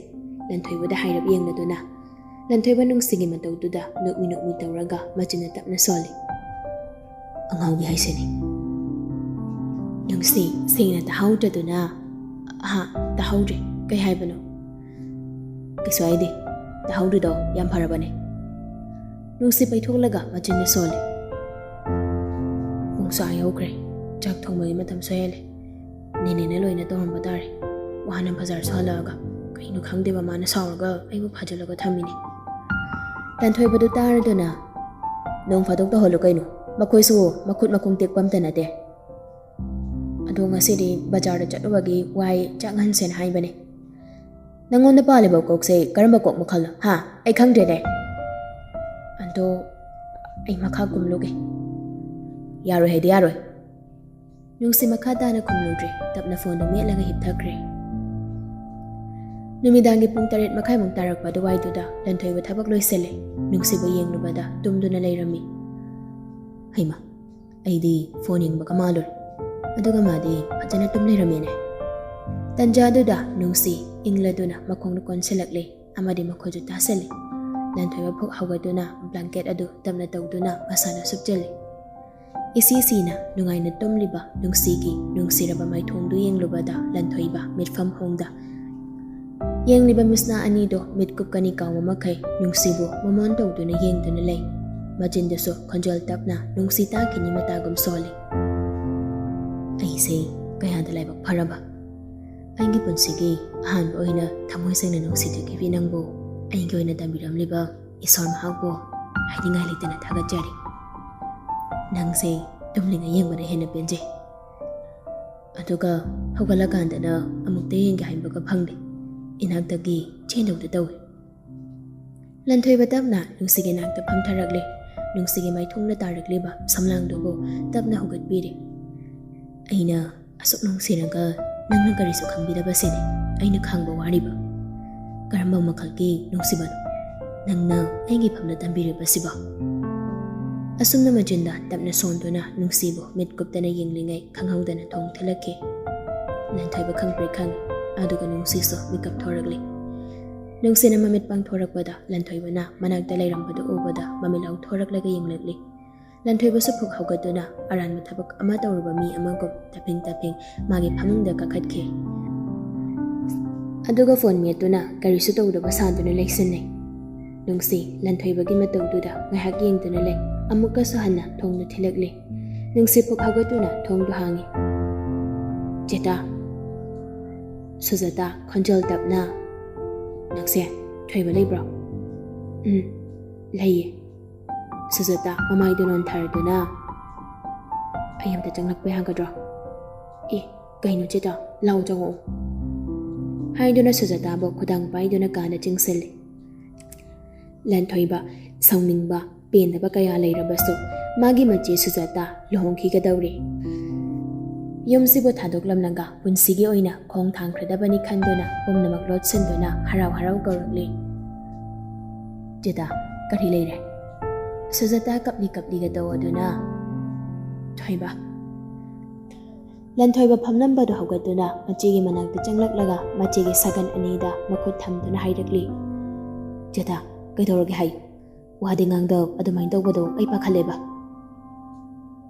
ꯂꯟꯊꯣꯏꯕꯗ ꯍꯥꯏꯔꯞ ꯌꯦꯡꯂꯗꯨꯅ ꯂꯟꯊꯣꯏꯕ ꯅꯨꯡꯁꯤꯒꯤ ꯃꯇꯧꯗꯨꯗ ꯅꯣꯛꯃꯤ ꯅꯣꯛꯃꯤ ꯇꯧꯔꯒ ꯃꯆꯤꯟꯅ ꯇꯞꯅ ꯁꯣꯜꯂꯤ, "ꯑꯉꯥꯎꯕꯤ ꯍꯥꯏꯁꯤꯅꯤ꯫" ꯅꯨꯡꯁꯤ ꯁꯦꯡꯅ ꯇꯥꯍꯧꯗ꯭ꯔꯗꯨꯅ, "ꯍꯥ, ꯇꯥꯍꯧꯗ꯭ꯔꯦ꯫ ꯀꯩ ꯍꯥꯏꯕꯅꯣ?" "ꯀꯩꯁꯨ ꯍꯥꯏꯗꯦ꯫ ꯇꯥꯍꯧꯗ꯭ꯔꯤꯗꯣ ꯌꯥꯝ ꯐꯔꯕꯅꯦ꯫" ꯅꯨꯡꯁꯤ ꯄꯩꯊꯣꯛꯂꯒ ꯃꯆꯤꯟꯗ ꯁꯣꯜꯂꯤ꯫ ꯄꯨꯡꯁꯨ ꯑꯥ ꯌꯧꯈ꯭ꯔꯦ꯫ ꯆꯥꯛ ꯊꯣꯡꯕꯒꯤ ꯃꯇꯝꯁꯨ ꯍꯦꯜꯂꯦ꯫ ꯅꯦꯅꯦꯅ ꯂꯣꯏꯅ ꯇꯧꯔꯝꯕ ꯇꯥꯔꯦ꯫ ꯋꯥꯅ ꯕꯖꯥꯔꯁꯨ ꯍꯜꯂꯛꯑꯒ ꯀꯩꯅꯣ ꯈꯪꯗꯦꯕ, ꯃꯥꯅ ꯁꯥꯎꯔꯒ ꯑꯩꯕꯨ ꯐꯥꯖꯤꯜꯂꯒ ꯊꯝꯃꯤꯅꯦ꯫ ꯂꯟꯊꯣꯏꯕꯗꯨ ꯇꯥꯔꯗꯨꯅ, "ꯅꯣꯡ ꯐꯥꯗꯣꯛ ꯇꯧꯍꯜꯂꯨ ꯀꯩꯅꯣ, ꯃꯈꯣꯏꯁꯨ ꯃꯈꯨꯠ ꯃꯈꯣꯡ ꯇꯦꯛꯄ ꯑꯝꯇ ꯅꯠꯇꯦ꯫ ꯑꯗꯣ ꯉꯁꯤꯗꯤ ꯕꯖꯥꯔꯗ ꯆꯠꯂꯨꯕꯒꯤ ꯋꯥꯏ, ꯆꯥꯛ ꯉꯟꯁꯦꯅ ꯍꯥꯏꯕꯅꯦ꯫ ꯅꯪꯉꯣꯟꯗ ꯄꯥꯜꯂꯤꯕ ꯀꯣꯛꯁꯦ ꯀꯔꯝꯕ ꯀꯣꯛ ꯃꯈꯜꯅꯣ, ꯍꯥ? ꯑꯩ ꯈꯪꯗ꯭ꯔꯦꯅꯦ꯫ ꯑꯗꯣ ꯑꯩ ꯃꯈꯥ ꯀꯨꯝꯂꯨꯒꯦ꯫" "ꯌꯥꯔꯣꯏ ꯍꯥꯏꯗꯤ ꯌꯥꯔꯣꯏ꯫" ꯅꯨꯡꯁꯤ ꯃꯈꯥ ꯇꯥꯅ ꯈꯨꯝꯂꯨꯗ꯭ꯔꯦ꯫ ꯇꯞꯅ ꯐꯣꯟꯗꯨ ꯃꯦꯠꯂꯒ ꯍꯤꯞꯊꯈ꯭ꯔꯦ꯫ ꯅꯨꯃꯤꯗꯥꯡꯒꯤ ꯄꯨꯡ ꯇꯔꯦꯠ ꯃꯈꯥꯏꯃꯨꯛ ꯇꯥꯔꯛꯄ ꯑꯗꯨꯋꯥꯏꯗꯨꯗ ꯂꯟꯊꯣꯏꯕ ꯊꯕꯛ ꯂꯣꯏꯁꯤꯜꯂꯦ꯫ ꯅꯨꯡꯁꯤꯕꯨ ꯌꯦꯡꯂꯨꯕꯗ ꯇꯨꯝꯗꯨꯅ ꯂꯩꯔꯝꯃꯤ꯫ ꯍꯩꯃꯥ, ꯑꯩꯗꯤ ꯐꯣꯟ ꯌꯦꯡꯕꯒ ꯃꯥꯜꯂꯨꯔꯦ꯫ ꯑꯗꯨꯒ ꯃꯥꯗꯤ ꯐꯖꯅ ꯇꯨꯝ ꯂꯩꯔꯝꯃꯦꯅꯦ꯫ ꯇꯟꯖꯥꯗꯨꯗ ꯅꯨꯡꯁꯤ ꯏꯪꯂꯗꯨꯅ ꯃꯈꯣꯡꯗ ꯀꯣꯟꯁꯤꯜꯂꯛꯂꯦ ꯑꯃꯗꯤ ꯃꯈꯨꯠꯁꯨ ꯇꯥꯁꯤꯜꯂꯦ꯫ ꯂꯟꯊꯣꯏꯕ ꯐꯨꯛ ꯍꯧꯒꯠꯇꯨꯅ ꯕ꯭ꯂꯥꯡꯀꯦꯠ ꯑꯗꯨ ꯇꯞꯅ ꯇꯧꯗꯨꯅ ꯃꯁꯥꯗ ꯁꯨꯞꯆꯤꯜꯂꯦ꯫ ꯏꯁꯤ ꯁꯤꯅ ꯅꯨꯡꯉꯥꯏꯅ ꯇꯨꯝꯂꯤꯕ ꯅꯨꯡꯁꯤꯒꯤ ꯅꯨꯡꯁꯤꯔꯕ ꯃꯥꯏꯊꯣꯡꯗꯨ ꯌꯦꯡꯂꯨꯕꯗ ꯂꯟꯊꯣꯏꯕ ꯃꯤꯠꯐꯝ ꯍꯣꯡꯗ ꯌꯦꯡꯂꯤꯕ ꯃꯤꯠꯁꯅꯥ ꯑꯅꯤꯗꯣ ꯃꯤꯠ ꯀꯨꯞꯀꯅꯤ ꯀꯥꯎꯕ ꯃꯈꯩ ꯅꯨꯡꯁꯤꯕꯨ ꯃꯃꯣꯟ ꯇꯧꯗꯨꯅ ꯌꯦꯡꯗꯨꯅ ꯂꯩ꯫ ꯃꯆꯤꯟꯗꯁꯨ ꯈꯣꯟꯖꯦꯜ ꯇꯞꯅ ꯅꯨꯡꯁꯤ ꯇꯥꯈꯤꯅꯤ ꯃꯇꯥꯒꯨꯝ ꯁꯣꯜꯂꯤ꯫ "ꯑꯩꯁꯦ ꯀꯌꯥꯗ ꯂꯥꯏꯕꯛ ꯐꯔꯕ꯫ ꯑꯩꯒꯤ ꯄꯨꯟꯁꯤꯒꯤ ꯑꯍꯥꯟꯕ ꯑꯣꯏꯅ ꯊꯃꯣꯏ ꯁꯦꯡꯅ ꯅꯨꯡꯁꯤꯖꯈꯤꯕꯤ ꯅꯪꯕꯨ ꯑꯩꯒꯤ ꯑꯣꯏꯅ ꯇꯝꯕꯤꯔꯝꯂꯤꯕ ꯏꯁꯣꯔ ꯃꯍꯥꯛꯄꯨ ꯍꯥꯏꯅꯤꯡꯉꯥꯏ ꯂꯩꯇꯅ ꯊꯥꯒꯠꯆꯔꯤ꯫ ꯅꯪꯁꯦ ꯇꯨꯝꯂꯤꯉꯩ ꯌꯦꯡꯕꯅ ꯍꯦꯟꯅ ꯄꯦꯟꯖꯩ꯫ ꯑꯗꯨꯒ ꯍꯧꯒꯠꯂꯀꯥꯟꯗꯅ ꯑꯃꯨꯛꯇ ꯌꯦꯡꯒꯦ ꯍꯥꯏꯕꯒ ꯐꯪꯗꯦ꯫ ꯏꯅꯥꯛꯇꯒꯤ ꯆꯦꯟꯗꯧꯗ ꯇꯧꯏ꯫" ꯂꯟꯊꯣꯏꯕ ꯇꯞꯅ ꯅꯨꯡꯁꯤꯒꯤ ꯅꯥꯛꯇ ꯐꯝꯊꯔꯛꯂꯦ꯫ ꯅꯨꯡꯁꯤꯒꯤ ꯃꯥꯏꯊꯣꯡꯗ ꯇꯥꯔꯛꯂꯤꯕ ꯁꯝꯂꯥꯡꯗꯨꯕꯨ ꯇꯞꯅ ꯍꯧꯒꯠꯄꯤꯔꯦ꯫ "ꯑꯩꯅ ꯑꯁꯨꯛ ꯅꯨꯡꯁꯤꯔꯒ ꯅꯪꯅ ꯀꯔꯤꯁꯨ ꯈꯪꯕꯤꯗꯕꯁꯤꯅꯤ ꯑꯩꯅ ꯈꯥꯡꯕ ꯋꯥꯔꯤꯕ꯫ ꯀꯔꯝꯕ ꯃꯈꯜꯒꯤ ꯅꯨꯡꯁꯤꯕꯅꯣ ꯅꯪꯅ ꯑꯩꯒꯤ ꯐꯝꯗ ꯇꯝꯕꯤꯔꯤꯕꯁꯤꯕꯣ?" ꯑꯁꯨꯝꯅ ꯃꯆꯤꯟꯗ ꯇꯞꯅ ꯁꯣꯟꯗꯨꯅ ꯅꯨꯡꯁꯤꯕꯨ ꯃꯤꯠ ꯀꯨꯞꯇꯅ ꯌꯦꯡꯂꯤꯉꯩ ꯈꯪꯍꯧꯗꯅ ꯊꯣꯡ ꯊꯤꯜꯂꯛꯈꯤ꯫ ꯂꯟꯊꯣꯏꯕ ꯈꯪꯄ꯭ꯔꯦꯛ ꯈꯪꯉꯤ꯫ ꯑꯗꯨꯒ ꯅꯨꯡꯁꯤꯁꯨ ꯃꯤꯀꯞ ꯊꯣꯔꯛꯂꯤ꯫ ꯅꯨꯡꯁꯤꯅ ꯃꯃꯤꯠ ꯄꯥꯡꯊꯣꯔꯛꯄꯗ ꯂꯟꯊꯣꯏꯕꯅ ꯃꯅꯥꯛꯇ ꯂꯩꯔꯝꯕꯗꯨ ꯎꯕꯗ ꯃꯃꯤꯠ ꯂꯥꯎꯊꯣꯔꯛꯂꯒ ꯌꯦꯡꯂꯛꯂꯤ꯫ ꯂꯟꯊꯣꯏꯕꯁꯨ ꯐꯨꯛ ꯍꯧꯒꯠꯇꯨꯅ ꯑꯔꯥꯟꯕ ꯊꯕꯛ ꯑꯃ ꯇꯧꯔꯨꯕ ꯃꯤ ꯑꯃꯒꯨꯝ ꯇꯞꯐꯤꯡ ꯇꯞꯐꯤꯡ ꯃꯥꯒꯤ ꯐꯃꯨꯡꯗ ꯀꯥꯈꯠꯈꯤ꯫ ꯑꯗꯨꯒ ꯐꯣꯟ ꯃꯦꯠꯇꯨꯅ ꯀꯔꯤꯁꯨ ꯇꯧꯗꯕ ꯁꯥꯗꯨꯅ ꯂꯩꯁꯤꯟꯅꯩ꯫ ꯅꯨꯡꯁꯤ ꯂꯟꯊꯣꯏꯕꯒꯤ ꯃꯇꯧꯗꯨꯗ ꯉꯥꯏꯍꯥꯛ ꯌꯦꯡꯗꯨꯅ ꯂꯩ꯫ ꯑꯃꯨꯛꯀꯁꯨ ꯍꯟꯅ ꯊꯣꯡꯗꯨ ꯊꯤꯜꯂꯛꯂꯤ꯫ ꯅꯨꯡꯁꯤ ꯄꯨꯛ ꯍꯧꯒꯠꯇꯨꯅ ꯊꯣꯡꯗꯨ ꯍꯥꯡꯉꯤ꯫ "ꯆꯦꯇꯥ, ꯁꯨꯖꯥꯇꯥ," ꯈꯣꯟꯖꯦꯜ ꯇꯞꯅ꯫ "ꯅꯪꯁꯦ ꯊꯣꯏꯕ ꯂꯩꯕ꯭ꯔꯣ?" "ꯎꯝ, ꯂꯩꯌꯦ꯫" ꯁꯨꯖꯥꯇꯥ ꯃꯃꯥꯏꯗꯨ ꯅꯣꯟꯊꯔꯗꯨꯅ, "ꯑꯩ ꯑꯝꯇ ꯆꯪꯂꯛꯄ ꯌꯥꯒꯗ꯭ꯔꯣ?" "ꯑꯦ, ꯀꯩꯅꯣ ꯆꯦꯇꯥ, ꯂꯥꯎ ꯆꯪꯉꯛꯑꯣ," ꯍꯥꯏꯗꯨꯅ ꯁꯨꯖꯥꯇꯥꯕꯨ ꯈꯨꯗꯥꯡ ꯄꯥꯏꯗꯨꯅ ꯀꯥꯗ ꯆꯤꯡꯁꯤꯜꯂꯤ꯫ ꯂꯟꯊꯣꯏꯕ ꯁꯥꯎꯅꯤꯡꯕ, ꯄꯦꯟꯗꯕ ꯀꯌꯥ ꯂꯩꯔꯕꯁꯨ ꯃꯥꯒꯤ ꯃꯆꯦ ꯁꯨꯖꯥꯇꯥ ꯂꯨꯍꯣꯡꯈꯤꯒꯗꯧꯔꯦ꯫ ꯌꯨꯝꯁꯤꯕꯨ ꯊꯥꯗꯣꯛꯂꯝꯂꯒ ꯄꯨꯟꯁꯤꯒꯤ ꯑꯣꯏꯅ ꯈꯣꯡ ꯊꯥꯡꯈ꯭ꯔꯗꯕꯅꯤ ꯈꯟꯗꯨꯅ ꯄꯨꯝꯅꯃꯛ ꯂꯣꯠꯁꯤꯟꯗꯨꯅ ꯍꯔꯥꯎ ꯍꯔꯥꯎ ꯀꯧꯔꯛꯂꯤ꯫ "ꯆꯦꯇꯥ, ꯀꯔꯤ ꯂꯩꯔꯦ?" ꯁꯨꯖꯥꯇꯥ ꯀꯞꯂꯤ ꯀꯞꯂꯤꯒ ꯇꯧꯗꯨꯅ꯫ "ꯊꯣꯏꯕ꯫" ꯂꯟꯊꯣꯏꯕ ꯐꯝꯂꯝꯕꯗꯨ ꯍꯧꯒꯠꯇꯨꯅ ꯃꯆꯦꯒꯤ ꯃꯅꯥꯛꯇ ꯆꯪꯂꯛꯂꯒ ꯃꯆꯦꯒꯤ ꯁꯒꯟ ꯑꯅꯤꯗ ꯃꯈꯨꯠ ꯊꯝꯗꯨꯅ ꯍꯥꯏꯔꯛꯂꯤ꯫ "ꯆꯦꯇꯥ, ꯀꯩꯗꯧꯔꯒꯦ ꯍꯥꯏ? ꯋꯥꯗꯤ ꯉꯥꯡꯗ ꯑꯗꯨꯃꯥꯏꯅ ꯇꯧꯕꯗꯣ ꯑꯩ ꯄꯥꯈꯠꯂꯦꯕ꯫"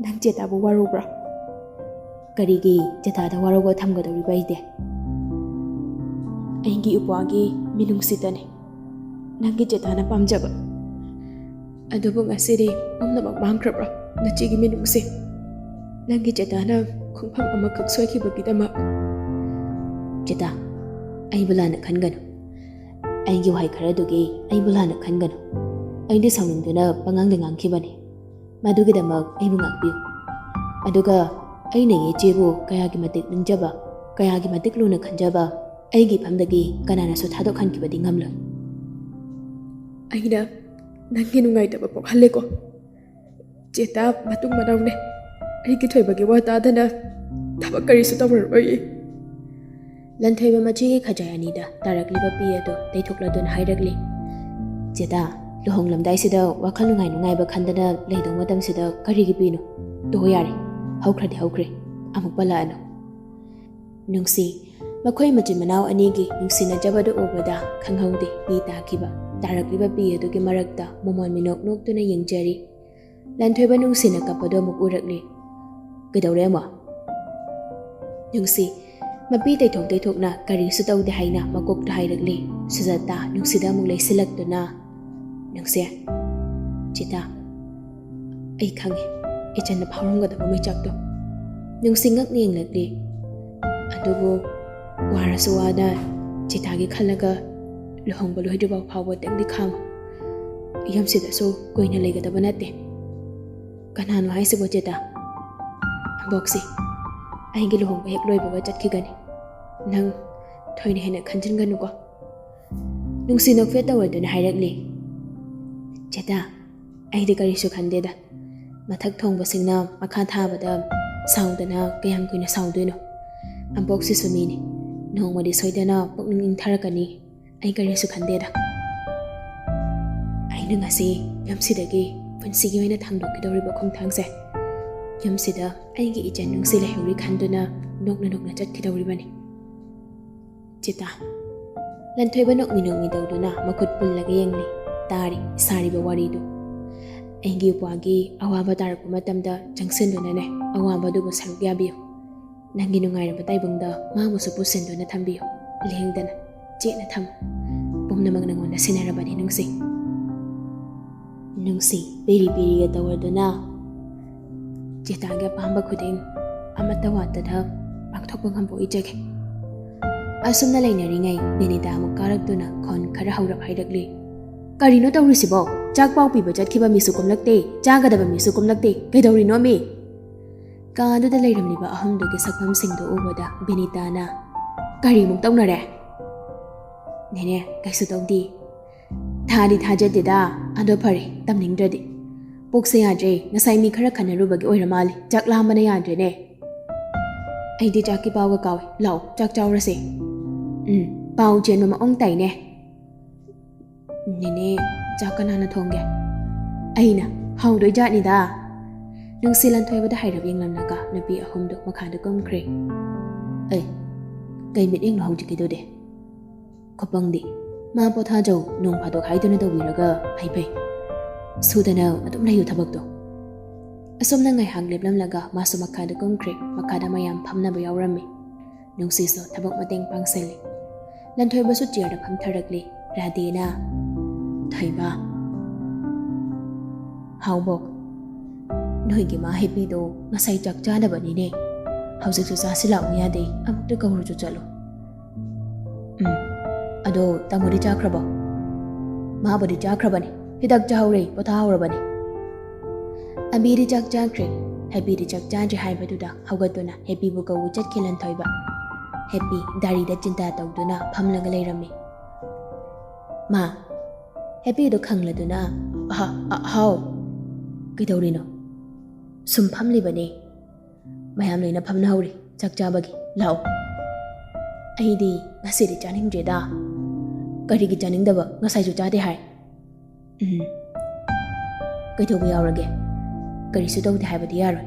"ꯅꯪ ꯆꯦꯇꯥꯕꯨ ꯋꯥꯔꯧꯕ꯭ꯔꯥ?" "ꯀꯔꯤꯒꯤ ꯆꯦꯇꯥꯗ ꯋꯥꯔꯧꯕ ꯊꯝꯒꯗꯧꯔꯤꯕ ꯑꯩꯗꯤ?" "ꯑꯩꯒꯤ ꯏꯄ꯭ꯋꯥꯒꯤ ꯃꯤꯅꯨꯡꯁꯤꯇꯅꯤ ꯅꯪꯒꯤ ꯆꯦꯇꯥꯅ ꯄꯥꯝꯖꯕ꯫ ꯑꯗꯨꯕꯨ ꯉꯁꯤꯗꯤ ꯄꯨꯝꯅꯃꯛ ꯃꯥꯡꯈ꯭ꯔꯕ꯭ꯔꯥ ꯅꯆꯦꯒꯤ ꯃꯤꯅꯨꯡꯁꯤ? ꯅꯪꯒꯤ ꯆꯦꯇꯥꯅ ꯈꯣꯡꯐꯝ ꯑꯃꯈꯛ ꯁꯣꯏꯈꯤꯕꯒꯤꯗꯃꯛ?" "ꯆꯦꯇꯥ, ꯑꯩꯕꯨ ꯂꯥꯟꯅ ꯈꯟꯒꯅꯨ꯫ ꯑꯩꯒꯤ ꯋꯥꯍꯩ ꯈꯔꯗꯨꯒꯤ ꯑꯩꯕꯨ ꯂꯥꯟꯅ ꯈꯟꯒꯅꯨ꯫ ꯑꯩꯗꯤ ꯁꯥꯎꯅꯤꯡꯗꯨꯅ ꯄꯉꯥꯡꯗ ꯉꯥꯡꯈꯤꯕꯅꯤ꯫ ꯃꯗꯨꯒꯤꯗꯃꯛ ꯑꯩꯕꯨ ꯉꯥꯛꯄꯤꯌꯨ꯫ ꯑꯗꯨꯒ ꯑꯩꯅ ꯏꯆꯦꯕꯨ ꯀꯌꯥꯒꯤ ꯃꯇꯤꯛ ꯅꯤꯡꯖꯕ, ꯀꯌꯥꯒꯤ ꯃꯇꯤꯛ ꯂꯨꯅ ꯈꯟꯖꯕ ꯑꯩꯒꯤ ꯏꯐꯝꯗꯒꯤ ꯀꯅꯥꯅꯁꯨ ꯊꯥꯗꯣꯛꯍꯟꯈꯤꯕꯗꯤ ꯉꯝꯂꯣꯏ꯫" "ꯑꯩꯅ ꯅꯪꯒꯤ ꯅꯨꯡꯉꯥꯏꯇꯕ ꯄꯣꯛꯍꯜꯂꯦꯀꯣ꯫ ꯆꯦꯇꯥ ꯃꯇꯨꯡ ꯃꯅꯥꯎꯅꯦ꯫ ꯑꯩꯒꯤ ꯊꯣꯏꯕꯒꯤ ꯋꯥ ꯇꯥꯗꯅ ꯊꯕꯛ ꯀꯔꯤꯁꯨ ꯇꯧꯔꯔꯣꯏ꯫" ꯂꯟꯊꯣꯏꯕ ꯃꯆꯦꯒꯤ ꯈꯖꯥꯏ ꯑꯅꯤꯗ ꯇꯥꯔꯛꯂꯤꯕ ꯄꯤ ꯑꯗꯨ ꯇꯩꯊꯣꯛꯂꯗꯨꯅ ꯍꯥꯏꯔꯛꯂꯤ꯫ "ꯆꯦꯇꯥ, ꯂꯨꯍꯣꯡꯂꯝꯗꯥꯏꯁꯤꯗ ꯋꯥꯈꯜ ꯅꯨꯡꯉꯥꯏ ꯅꯨꯡꯉꯥꯏꯕ ꯈꯟꯗꯅ ꯂꯩꯗꯧ ꯃꯇꯝꯁꯤꯗ ꯀꯔꯤꯒꯤ ꯄꯤꯅꯣ? ꯇꯣꯛꯑꯣ ꯌꯥꯔꯦ, ꯍꯧꯈ꯭ꯔꯗꯤ ꯍꯧꯈ꯭ꯔꯦ, ꯑꯃꯨꯛ ꯄꯜꯂꯛꯑꯅꯨ꯫" ꯅꯨꯡꯁꯤ, ꯃꯈꯣꯏ ꯃꯆꯤꯟ ꯃꯅꯥꯎ ꯑꯅꯤꯒꯤ ꯅꯨꯡꯁꯤꯅꯖꯕꯗꯨ ꯎꯕꯗ ꯈꯪꯍꯧꯗꯦ ꯄꯤ ꯇꯥꯈꯤꯕ꯫ ꯇꯥꯔꯛꯂꯤꯕ ꯄꯤ ꯑꯗꯨꯒꯤ ꯃꯔꯛꯇ ꯃꯣꯃꯣꯟ ꯃꯤꯅꯣꯛ ꯅꯣꯛꯇꯨꯅ ꯌꯦꯡꯖꯔꯤ꯫ ꯂꯟꯊꯣꯏꯕ ꯅꯨꯡꯁꯤꯅ ꯀꯞꯄꯗꯨ ꯑꯃꯨꯛ ꯎꯔꯛꯂꯤ꯫ "ꯀꯩꯗꯧꯔꯦ ꯑꯃꯨꯛ?" ꯅꯨꯡꯁꯤ, ꯃꯄꯤ ꯇꯩꯊꯣꯛ ꯇꯩꯊꯣꯛꯅ ꯀꯔꯤꯁꯨ ꯇꯧꯗꯦ ꯍꯥꯏꯅ ꯃꯀꯣꯛꯇ ꯍꯥꯏꯔꯛꯂꯤ꯫ ꯁꯨꯖꯥꯇꯥ ꯅꯨꯡꯁꯤꯗ ꯑꯃꯨꯛ ꯂꯩꯁꯤꯜꯂꯛꯇꯨꯅ, "ꯅꯨꯡꯁꯤ, ꯆꯤꯇꯥ, ꯑꯩ ꯈꯪꯉꯦ ꯏꯆꯟꯅ ꯐꯥꯎꯔꯝꯒꯗꯕ ꯃꯩꯆꯥꯛꯇꯣ꯫" ꯅꯨꯡꯁꯤ ꯉꯛꯅ ꯌꯦꯡꯂꯛꯂꯤ꯫ ꯑꯗꯨꯕꯨ ꯋꯥꯔꯁꯨ ꯋꯥꯅ ꯆꯤꯇꯥꯒꯤ ꯈꯜꯂꯒ ꯂꯨꯍꯣꯡꯕ ꯂꯣꯏꯗ꯭ꯔꯤꯐꯥꯎ ꯐꯥꯎꯕꯗꯪꯗꯤ ꯈꯥꯡꯉꯨ꯫ ꯌꯨꯝꯁꯤꯗꯁꯨ ꯀꯨꯏꯅ ꯂꯩꯒꯗꯕ ꯅꯠꯇꯦ꯫ "ꯀꯅꯥꯅꯣ ꯍꯥꯏꯁꯤꯕꯣ, ꯆꯤꯇꯥ?" "ꯑꯕꯣꯛꯁꯤ ꯑꯩꯒꯤ ꯂꯨꯍꯣꯡꯕ ꯍꯦꯛ ꯂꯣꯏꯕꯒ ꯆꯠꯈꯤꯒꯅꯤ꯫ ꯅꯪ ꯊꯣꯏꯅ ꯍꯦꯟꯅ ꯈꯟꯖꯤꯟꯒꯅꯨꯀꯣ꯫" ꯅꯨꯡꯁꯤ ꯅꯣꯛꯐꯦꯠ ꯇꯧꯔꯗꯨꯅ ꯍꯥꯏꯔꯛꯂꯤ꯫ "ꯆꯦꯇꯥ, ꯑꯩꯗꯤ ꯀꯔꯤꯁꯨ ꯈꯟꯗꯦꯗ꯫ ꯃꯊꯛ ꯊꯣꯡꯕꯁꯤꯡꯅ ꯃꯈꯥ ꯊꯥꯕꯗ ꯁꯥꯎꯗꯅ ꯀꯌꯥꯝ ꯀꯨꯏꯅ ꯁꯥꯎꯗꯣꯏꯅꯣ? ꯑꯕꯣꯛꯁꯤꯁꯨ ꯃꯤꯅꯤ꯫ ꯅꯣꯡꯃꯗꯤ ꯁꯣꯏꯗꯅ ꯄꯨꯛꯅꯤꯡ ꯏꯪꯊꯔꯛꯀꯅꯤ꯫ ꯑꯩ ꯀꯔꯤꯁꯨ ꯈꯟꯗꯦꯗ꯫ ꯑꯩꯅ ꯉꯁꯤ ꯌꯨꯝꯁꯤꯗꯒꯤ ꯄꯨꯟꯁꯤꯒꯤ ꯑꯣꯏꯅ ꯊꯥꯡꯗꯣꯛꯀꯗꯧꯔꯤꯕ ꯈꯣꯡꯊꯥꯡꯁꯦ, ꯌꯨꯝꯁꯤꯗ ꯑꯩꯒꯤ ꯏꯆꯟ ꯅꯨꯡꯁꯤ ꯂꯩꯍꯧꯔꯤ ꯈꯟꯗꯨꯅ ꯅꯣꯛꯅ ꯅꯣꯛꯅ ꯆꯠꯀꯗꯧꯔꯤꯕꯅꯤ꯫" "ꯆꯤꯇꯥ꯫" ꯂꯟꯊꯣꯏꯕ ꯅꯣꯛꯃꯤ ꯅꯣꯛꯃꯤ ꯇꯧꯗꯨꯅ ꯃꯈꯨꯠ ꯄꯨꯜꯂꯒ ꯌꯦꯡꯂꯤ꯫ ꯇꯥꯔꯤ ꯁꯥꯔꯤꯕ ꯋꯥꯔꯤꯗꯨ꯫ "ꯑꯩꯒꯤ ꯏꯄ꯭ꯋꯥꯒꯤ ꯑꯋꯥꯕ ꯇꯥꯔꯛꯄ ꯃꯇꯝꯗ ꯆꯪꯁꯤꯟꯗꯨꯅꯅꯦ ꯑꯋꯥꯕꯗꯨꯕꯨ ꯁꯔꯨꯛ ꯌꯥꯕꯤꯌꯨ꯫ ꯅꯪꯒꯤ ꯅꯨꯡꯉꯥꯏꯔꯕ ꯇꯥꯏꯕꯪꯗ ꯃꯥꯕꯨꯁꯨ ꯄꯨꯁꯤꯟꯗꯨꯅ ꯊꯝꯕꯤꯌꯨ꯫ ꯂꯦꯡꯗꯅ, ꯆꯦꯠꯅ ꯊꯝꯃꯨ꯫ ꯄꯨꯝꯅꯃꯛ ꯅꯪꯉꯣꯟꯗ ꯁꯤꯟꯅꯔꯕꯅꯤ, ꯅꯨꯡꯁꯤ꯫" ꯅꯨꯡꯁꯤ ꯄꯤꯔꯤ ꯄꯤꯔꯤꯒ ꯇꯧꯔꯗꯨꯅ ꯆꯦꯇꯥꯒꯤ ꯑꯄꯥꯝꯕ ꯈꯨꯗꯤꯡ ꯑꯃꯠꯇ ꯋꯥꯠꯇꯅ ꯄꯥꯡꯊꯣꯛꯄ ꯉꯝꯕ ꯑꯣꯏꯖꯒꯦ꯫ ꯑꯁꯨꯝꯅ ꯂꯩꯅꯔꯤꯉꯩ ꯕꯤꯅꯤꯇꯥ ꯑꯃꯨꯛ ꯀꯥꯔꯛꯇꯨꯅ ꯈꯣꯟ ꯈꯔ ꯍꯧꯔꯞ ꯍꯥꯏꯔꯛꯂꯤ꯫ "ꯀꯔꯤꯅꯣ ꯇꯧꯔꯤꯁꯤꯕꯣ? ꯆꯥꯛ ꯄꯥꯎ ꯄꯤꯕ ꯆꯠꯈꯤꯕ ꯃꯤꯁꯨ ꯀꯨꯝꯂꯛꯇꯦ, ꯆꯥꯒꯗꯕ ꯃꯤꯁꯨ ꯀꯨꯝꯂꯛꯇꯦ, ꯀꯩꯗꯧꯔꯤꯅꯣ ꯃꯤ?" ꯀꯥ ꯑꯗꯨꯗ ꯂꯩꯔꯝꯂꯤꯕ ꯑꯍꯨꯝꯗꯨꯒꯤ ꯁꯛꯐꯝꯁꯤꯡꯗꯨ ꯎꯕꯗ ꯕꯤꯅꯤꯇꯥꯅ, "ꯀꯔꯤꯃꯨꯛ ꯇꯧꯅꯔꯦ?" "ꯅꯦꯅꯦ, ꯀꯩꯁꯨ ꯇꯧꯗꯦ꯫" "ꯊꯥꯗꯤ ꯊꯥꯖꯗꯦꯗ꯫ ꯑꯗꯣ ꯐꯔꯦ, ꯇꯝꯅꯤꯡꯗ꯭ꯔꯗꯤ꯫ ꯄꯨꯛꯁꯦ ꯌꯥꯗ꯭ꯔꯦ, ꯉꯁꯥꯏ ꯃꯤ ꯈꯔ ꯈꯟꯅꯔꯨꯕꯒꯤ ꯑꯣꯏꯔ ꯃꯥꯜꯂꯦ, ꯆꯥꯛ ꯂꯥꯝꯕꯅ ꯌꯥꯗ꯭ꯔꯦꯅꯦ꯫" "ꯑꯩꯗꯤ ꯆꯥꯛꯀꯤ ꯄꯥꯎꯒ ꯀꯥꯎꯏ꯫ ꯂꯥꯛꯑꯣ, ꯆꯥꯛ ꯆꯥꯎꯔꯁꯦ꯫" "ꯎꯝ, ꯄꯥꯎ ꯆꯦꯟꯕ ꯃꯑꯣꯡ ꯇꯥꯏꯅꯦ꯫" "ꯅꯦꯅꯦ, ꯆꯥꯛ ꯀꯅꯥꯅ ꯊꯣꯡꯒꯦ?" "ꯑꯩꯅ꯫ ꯍꯥꯎꯗꯣꯏ ꯖꯥꯠꯅꯤꯗ꯫" ꯅꯨꯡꯁꯤ ꯂꯟꯊꯣꯏꯕꯗ ꯍꯥꯏꯔꯞ ꯌꯦꯡꯂꯝꯂꯒ ꯅꯨꯄꯤ ꯑꯍꯨꯝꯗꯨ ꯃꯈꯥꯗ ꯀꯨꯝꯈ꯭ꯔꯦ꯫ "ꯑꯩ, ꯀꯩ ꯃꯤꯠꯌꯦꯡꯅꯣ ꯍꯧꯖꯤꯛꯀꯤꯗꯨꯗꯤ? ꯈꯨꯄꯪꯗꯤ꯫ ꯃꯥ ꯄꯣꯊꯥꯖꯧ, ꯅꯣꯡ ꯐꯥꯗꯣꯛ ꯍꯥꯏꯗꯨꯅ ꯇꯧꯕꯤꯔꯒ ꯐꯩ ꯐꯩ꯫ ꯁꯨꯗꯅ ꯑꯗꯨꯝ ꯂꯩꯌꯨ ꯊꯕꯛꯇꯣ꯫" ꯑꯁꯣꯝꯅ ꯉꯥꯏꯍꯥꯛ ꯂꯦꯞꯂꯝꯂꯒ ꯃꯥꯁꯨ ꯃꯈꯥꯗ ꯀꯨꯝꯈ꯭ꯔꯦ꯫ ꯃꯈꯥꯗ ꯃꯌꯥꯝ ꯐꯝꯅꯕ ꯌꯥꯎꯔꯝꯃꯤ꯫ ꯅꯨꯡꯁꯤꯁꯨ ꯊꯕꯛ ꯃꯇꯦꯡ ꯄꯥꯡꯁꯤꯜꯂꯤ꯫ ꯂꯟꯊꯣꯏꯕꯁꯨ ꯆꯤꯌꯔꯗ ꯐꯝꯊꯔꯛꯂꯤ꯫ ꯔꯥꯙꯦꯅ, "ꯊꯣꯏꯕ, ꯍꯥꯎꯕꯣꯛ, ꯅꯣꯏꯒꯤ ꯃꯥ ꯍꯦꯄꯤꯗꯣ ꯉꯁꯥꯏ ꯆꯥꯛ ꯆꯥꯅꯕꯅꯤꯅꯦ꯫ ꯍꯧꯖꯤꯛꯁꯨ ꯆꯥꯁꯤꯜꯂꯛꯎ ꯌꯥꯗꯦ, ꯑꯃꯨꯛꯇ ꯀꯧꯔꯨꯆꯣ ꯆꯠꯂꯣ꯫ ꯎꯝ, ꯑꯗꯣ ꯇꯥꯃꯣꯗꯤ ꯆꯥꯈ꯭ꯔꯕꯣ? ꯃꯥꯕꯨꯗꯤ ꯆꯥꯈ꯭ꯔꯕꯅꯤ, ꯍꯤꯗꯥꯛ ꯆꯥꯍꯧꯔꯦ, ꯄꯣꯊꯥꯍꯧꯔꯕꯅꯤ꯫ ꯑꯕꯤꯗꯤ ꯆꯥꯛ ꯆꯥꯈ꯭ꯔꯦ꯫ ꯍꯦꯄꯤꯗꯤ ꯆꯥꯛ ꯆꯥꯗ꯭ꯔꯤ ꯍꯥꯏꯕꯗꯨꯗ ꯍꯧꯒꯠꯇꯨꯅ ꯍꯦꯄꯤꯕꯨ ꯀꯧꯕ ꯆꯠꯈꯤ ꯂꯟꯊꯣꯏꯕ꯫ ꯍꯦꯄꯤ ꯗꯥꯔꯤꯗ ꯆꯤꯟꯇꯥ ꯇꯧꯗꯨꯅ ꯐꯝꯂꯒ ꯂꯩꯔꯝꯃꯤ꯫ ꯃꯥ, ꯍꯦꯄꯤꯗꯣ ꯈꯪꯂꯗꯨꯅ, "ꯑꯍ-, ꯑ-, ꯍꯥꯎ, ꯀꯩꯗꯧꯔꯤꯅꯣ?" "ꯁꯨꯝ ꯐꯝꯂꯤꯕꯅꯦ꯫ ꯃꯌꯥꯝ ꯂꯣꯏꯅ ꯐꯝꯅꯍꯧꯔꯤ ꯆꯥꯛ ꯆꯥꯕꯒꯤ꯫ ꯂꯥꯛꯑꯣ꯫" "ꯑꯩꯗꯤ ꯉꯁꯤꯗꯤ ꯆꯥꯅꯤꯡꯗ꯭ꯔꯦꯗ꯫" "ꯀꯔꯤꯒꯤ ꯆꯥꯅꯤꯡꯗꯕ? ꯉꯁꯥꯏꯁꯨ ꯆꯥꯗꯦ ꯍꯥꯏ꯫" "ꯎꯝ, ꯀꯩꯗꯧꯕ ꯌꯥꯎꯔꯒꯦ? ꯀꯔꯤꯁꯨ ꯇꯧꯗꯦ ꯍꯥꯏꯕꯗꯤ ꯌꯥꯔꯣꯏ꯫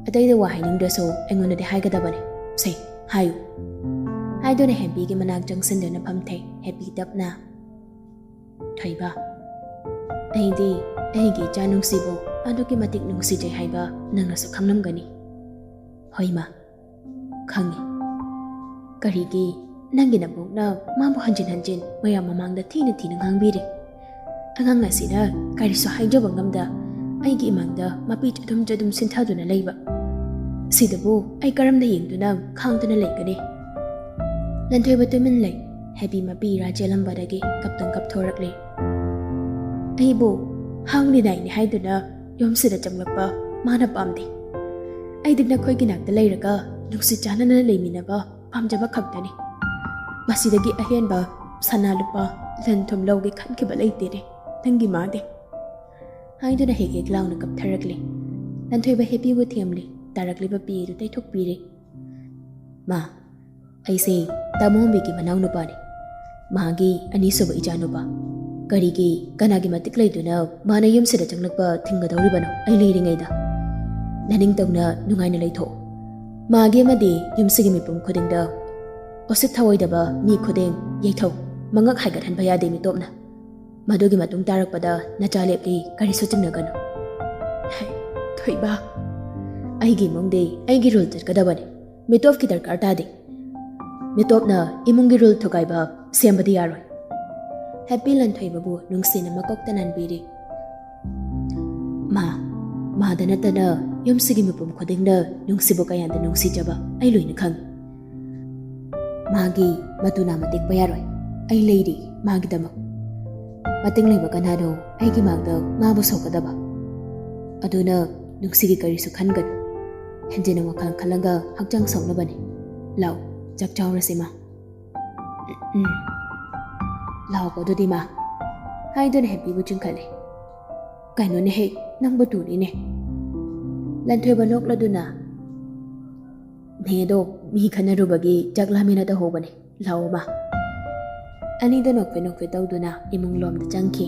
ꯑꯇꯩꯗ ꯋꯥ ꯍꯥꯏꯅꯤꯡꯗ꯭ꯔꯁꯨ ꯑꯩꯉꯣꯟꯗꯗꯤ ꯍꯥꯏꯒꯗꯕꯅꯤ꯫ ꯁꯦ, ꯍꯥꯏꯌꯨ꯫" ꯍꯥꯏꯗꯨꯅ ꯍꯦꯄꯤꯒꯤ ꯃꯅꯥꯛ ꯆꯪꯁꯤꯟꯗꯨꯅ ꯐꯝꯊꯩ ꯍꯦꯄꯤ ꯇꯞꯅ꯫ "ꯊꯣꯏꯕ, ꯑꯩꯗꯤ ꯑꯩꯒꯤ ꯏꯆꯥ ꯅꯨꯡꯁꯤꯕꯨ ꯑꯗꯨꯛꯀꯤ ꯃꯇꯤꯛ ꯅꯨꯡꯁꯤꯖꯩ ꯍꯥꯏꯕ ꯅꯪꯅꯁꯨ ꯈꯪꯂꯝꯒꯅꯤ꯫" "ꯍꯣꯏ ꯃꯥ, ꯈꯪꯉꯤ꯫" "ꯀꯔꯤꯒꯤ ꯅꯪꯒꯤ ꯅꯕꯣꯛꯅ ꯃꯥꯕꯨ ꯍꯟꯖꯤꯟ ꯍꯟꯖꯤꯟ ꯃꯌꯥꯝ ꯃꯃꯥꯡꯗ ꯊꯤꯅ ꯊꯤꯅ ꯉꯥꯡꯕꯤꯔꯦ? ꯑꯉꯥꯡ ꯑꯁꯤꯅ ꯀꯔꯤꯁꯨ ꯍꯥꯏꯖꯕ ꯉꯝꯗ ꯑꯩꯒꯤ ꯏꯃꯥꯡꯗ ꯃꯄꯤ ꯆꯗꯨꯝ ꯆꯗꯨꯝ ꯁꯤꯟꯊꯗꯨꯅ ꯂꯩꯕ꯫ ꯁꯤꯗꯕꯨ ꯑꯩ ꯀꯔꯝꯅ ꯌꯦꯡꯗꯨꯅ ꯈꯥꯡꯗꯨꯅ ꯂꯩꯒꯅꯤ?" ꯂꯟꯊꯣꯏꯕ ꯇꯨꯃꯤꯟ ꯂꯩ꯫ ꯍꯦꯄꯤ ꯃꯄꯤ ꯏꯔꯥ ꯆꯦꯜꯂꯝꯕꯗꯒꯤ ꯀꯞꯇꯪ ꯀꯞꯊꯣꯔꯛꯂꯦ꯫ "ꯑꯩꯕꯨ ꯍꯥꯎꯅꯤ ꯅꯥꯏꯅꯤ ꯍꯥꯏꯗꯨꯅ ꯌꯨꯝꯁꯤꯗ ꯆꯪꯂꯛꯄ ꯃꯥꯅ ꯄꯥꯝꯗꯦ꯫ ꯑꯩꯗꯤ ꯅꯈꯣꯏꯒꯤ ꯅꯥꯛꯇ ꯂꯩꯔꯒ ꯅꯨꯡꯁꯤ ꯆꯥꯟꯅꯅ ꯂꯩꯃꯤꯟꯅꯕ ꯄꯥꯝꯖꯕ ꯈꯛꯇꯅꯤ꯫ ꯃꯁꯤꯗꯒꯤ ꯑꯍꯦꯟꯕ ꯁꯅꯥ ꯂꯨꯄꯥ ꯂꯟ ꯊꯨꯝ ꯂꯧꯒꯦ ꯈꯟꯈꯤꯕ ꯂꯩꯇꯦꯅꯦ ꯅꯪꯒꯤ ꯃꯥꯗꯤ꯫" ꯍꯥꯏꯗꯨꯅ ꯍꯦꯛ ꯍꯦꯛ ꯂꯥꯎꯅ ꯀꯞꯊꯔꯛꯂꯦ꯫ ꯂꯟꯊꯣꯏꯕ ꯍꯦꯄꯤꯕꯨ ꯊꯦꯝꯂꯦ, ꯇꯥꯔꯛꯂꯤꯕ ꯄꯤ ꯑꯗꯨ ꯇꯩꯊꯣꯛꯄꯤꯔꯦ꯫ "ꯃꯥ, ꯑꯩꯁꯦ ꯇꯥꯃꯣꯝꯕꯤꯒꯤ ꯃꯅꯥꯎꯅꯨꯄꯥꯅꯤ꯫ ꯃꯥꯒꯤ ꯑꯅꯤꯁꯨꯕ ꯏꯆꯥꯅꯨꯄꯥ꯫ ꯀꯔꯤꯒꯤ, ꯀꯅꯥꯒꯤ ꯃꯇꯤꯛ ꯂꯩꯗꯨꯅ ꯃꯥꯅ ꯌꯨꯝꯁꯤꯗ ꯆꯪꯂꯛꯄ ꯊꯤꯡꯒꯗꯧꯔꯤꯕꯅꯣ ꯑꯩ ꯂꯩꯔꯤꯉꯩꯗ? ꯅꯅꯤꯡꯇꯝꯅ ꯅꯨꯡꯉꯥꯏꯅ ꯂꯩꯊꯣꯛꯎ꯫ ꯃꯥꯒꯤ ꯑꯃꯗꯤ ꯌꯨꯝꯁꯤꯒꯤ ꯃꯤꯄꯨꯝ ꯈꯨꯗꯤꯡꯗ ꯎꯁꯤꯠ ꯊꯑꯣꯏꯗꯕ ꯃꯤ ꯈꯨꯗꯤꯡ ꯌꯩꯊꯧ, ꯃꯉꯛ ꯍꯥꯏꯒꯠꯍꯟꯕ ꯌꯥꯗꯦ ꯃꯤꯇꯣꯞꯅ꯫ ꯃꯗꯨꯒꯤ ꯃꯇꯨꯡ ꯇꯥꯔꯛꯄꯗ ꯅꯆꯥ ꯂꯦꯞꯂꯤ ꯀꯔꯤꯁꯨ ꯆꯤꯡꯅꯒꯅꯨ꯫" "ꯍꯦ, ꯊꯣꯏꯕ, ꯑꯩꯒꯤ ꯏꯃꯨꯡꯗꯤ ꯑꯩꯒꯤ ꯔꯨꯜ ꯆꯠꯀꯗꯕꯅꯤ꯫ ꯃꯤꯇꯣꯞꯀꯤ ꯗꯔꯀꯥꯔ ꯇꯥꯗꯦ꯫ ꯃꯤꯇꯣꯞꯅ ꯏꯃꯨꯡꯒꯤ ꯔꯨꯜ ꯊꯨꯒꯥꯏꯕ ꯁꯦꯝꯕꯗꯤ ꯌꯥꯔꯣꯏ꯫" ꯍꯦꯄꯤ ꯂꯟꯊꯣꯏꯕꯕꯨ ꯅꯨꯡꯁꯤꯅ ꯃꯀꯣꯛꯇ ꯅꯥꯟꯕꯤꯔꯤ꯫ ꯃꯥ, ꯃꯥꯗ ꯅꯠꯇꯅ ꯌꯨꯝꯁꯤꯒꯤ ꯃꯤꯄꯨꯝ ꯈꯨꯗꯤꯡꯅ ꯅꯨꯡꯁꯤꯕ ꯀꯌꯥꯗ ꯅꯨꯡꯁꯤꯖꯕ ꯑꯩ ꯂꯣꯏꯅ ꯈꯪꯏ꯫ ꯃꯥꯒꯤ ꯃꯇꯨ ꯅꯥꯝꯃ ꯇꯦꯛꯄ ꯌꯥꯔꯣꯏ꯫ ꯑꯩ ꯂꯩꯔꯤ ꯃꯥꯒꯤꯗꯃꯛ꯫ ꯃꯇꯦꯡ ꯂꯩꯕ ꯀꯅꯥꯅꯣ ꯑꯩꯒꯤ ꯃꯥꯡꯗ ꯃꯥꯕꯨ ꯁꯧꯒꯗꯕ? ꯑꯗꯨꯅ ꯅꯨꯡꯁꯤꯒꯤ ꯀꯔꯤꯁꯨ ꯈꯟꯒꯅꯨ꯫ ꯍꯦꯟꯖꯤꯟꯅ ꯋꯥꯈꯜ ꯈꯜꯂꯒ ꯍꯛꯆꯥꯡ ꯁꯣꯛꯅꯕꯅꯤ꯫ ꯂꯥꯛꯑꯣ, ꯆꯥꯛ ꯆꯥꯎꯔꯁꯤ ꯃꯥ꯫ ꯎꯝ꯫ ꯂꯥꯛꯑꯣꯀꯣ ꯑꯗꯨꯗꯤ ꯃꯥ꯫ ꯍꯥꯏꯗꯨꯅ ꯍꯦꯞꯄꯤꯕꯨ ꯆꯤꯡꯈꯠꯂꯦ꯫ ꯀꯩꯅꯣꯅꯦꯍꯦ, ꯅꯪꯕꯨ ꯇꯨꯔꯤꯅꯦ꯫ ꯂꯟꯊꯣꯏꯕ ꯅꯣꯛꯂꯗꯨꯅ, ꯅꯦꯗꯣ ꯃꯤ ꯈꯟꯅꯔꯨꯕꯒꯤ ꯆꯥꯛ ꯂꯥꯝꯃꯦꯅ ꯇꯧꯍꯧꯕꯅꯦ꯫ ꯂꯥꯛꯑꯣ ꯃꯥ꯫ ꯑꯅꯤꯗꯣ ꯅꯣꯛꯐꯦꯠ ꯅꯣꯛꯐꯦꯠ ꯇꯧꯗꯨꯅ ꯏꯃꯨꯡ ꯂꯣꯝꯗ ꯆꯪꯈꯤ꯫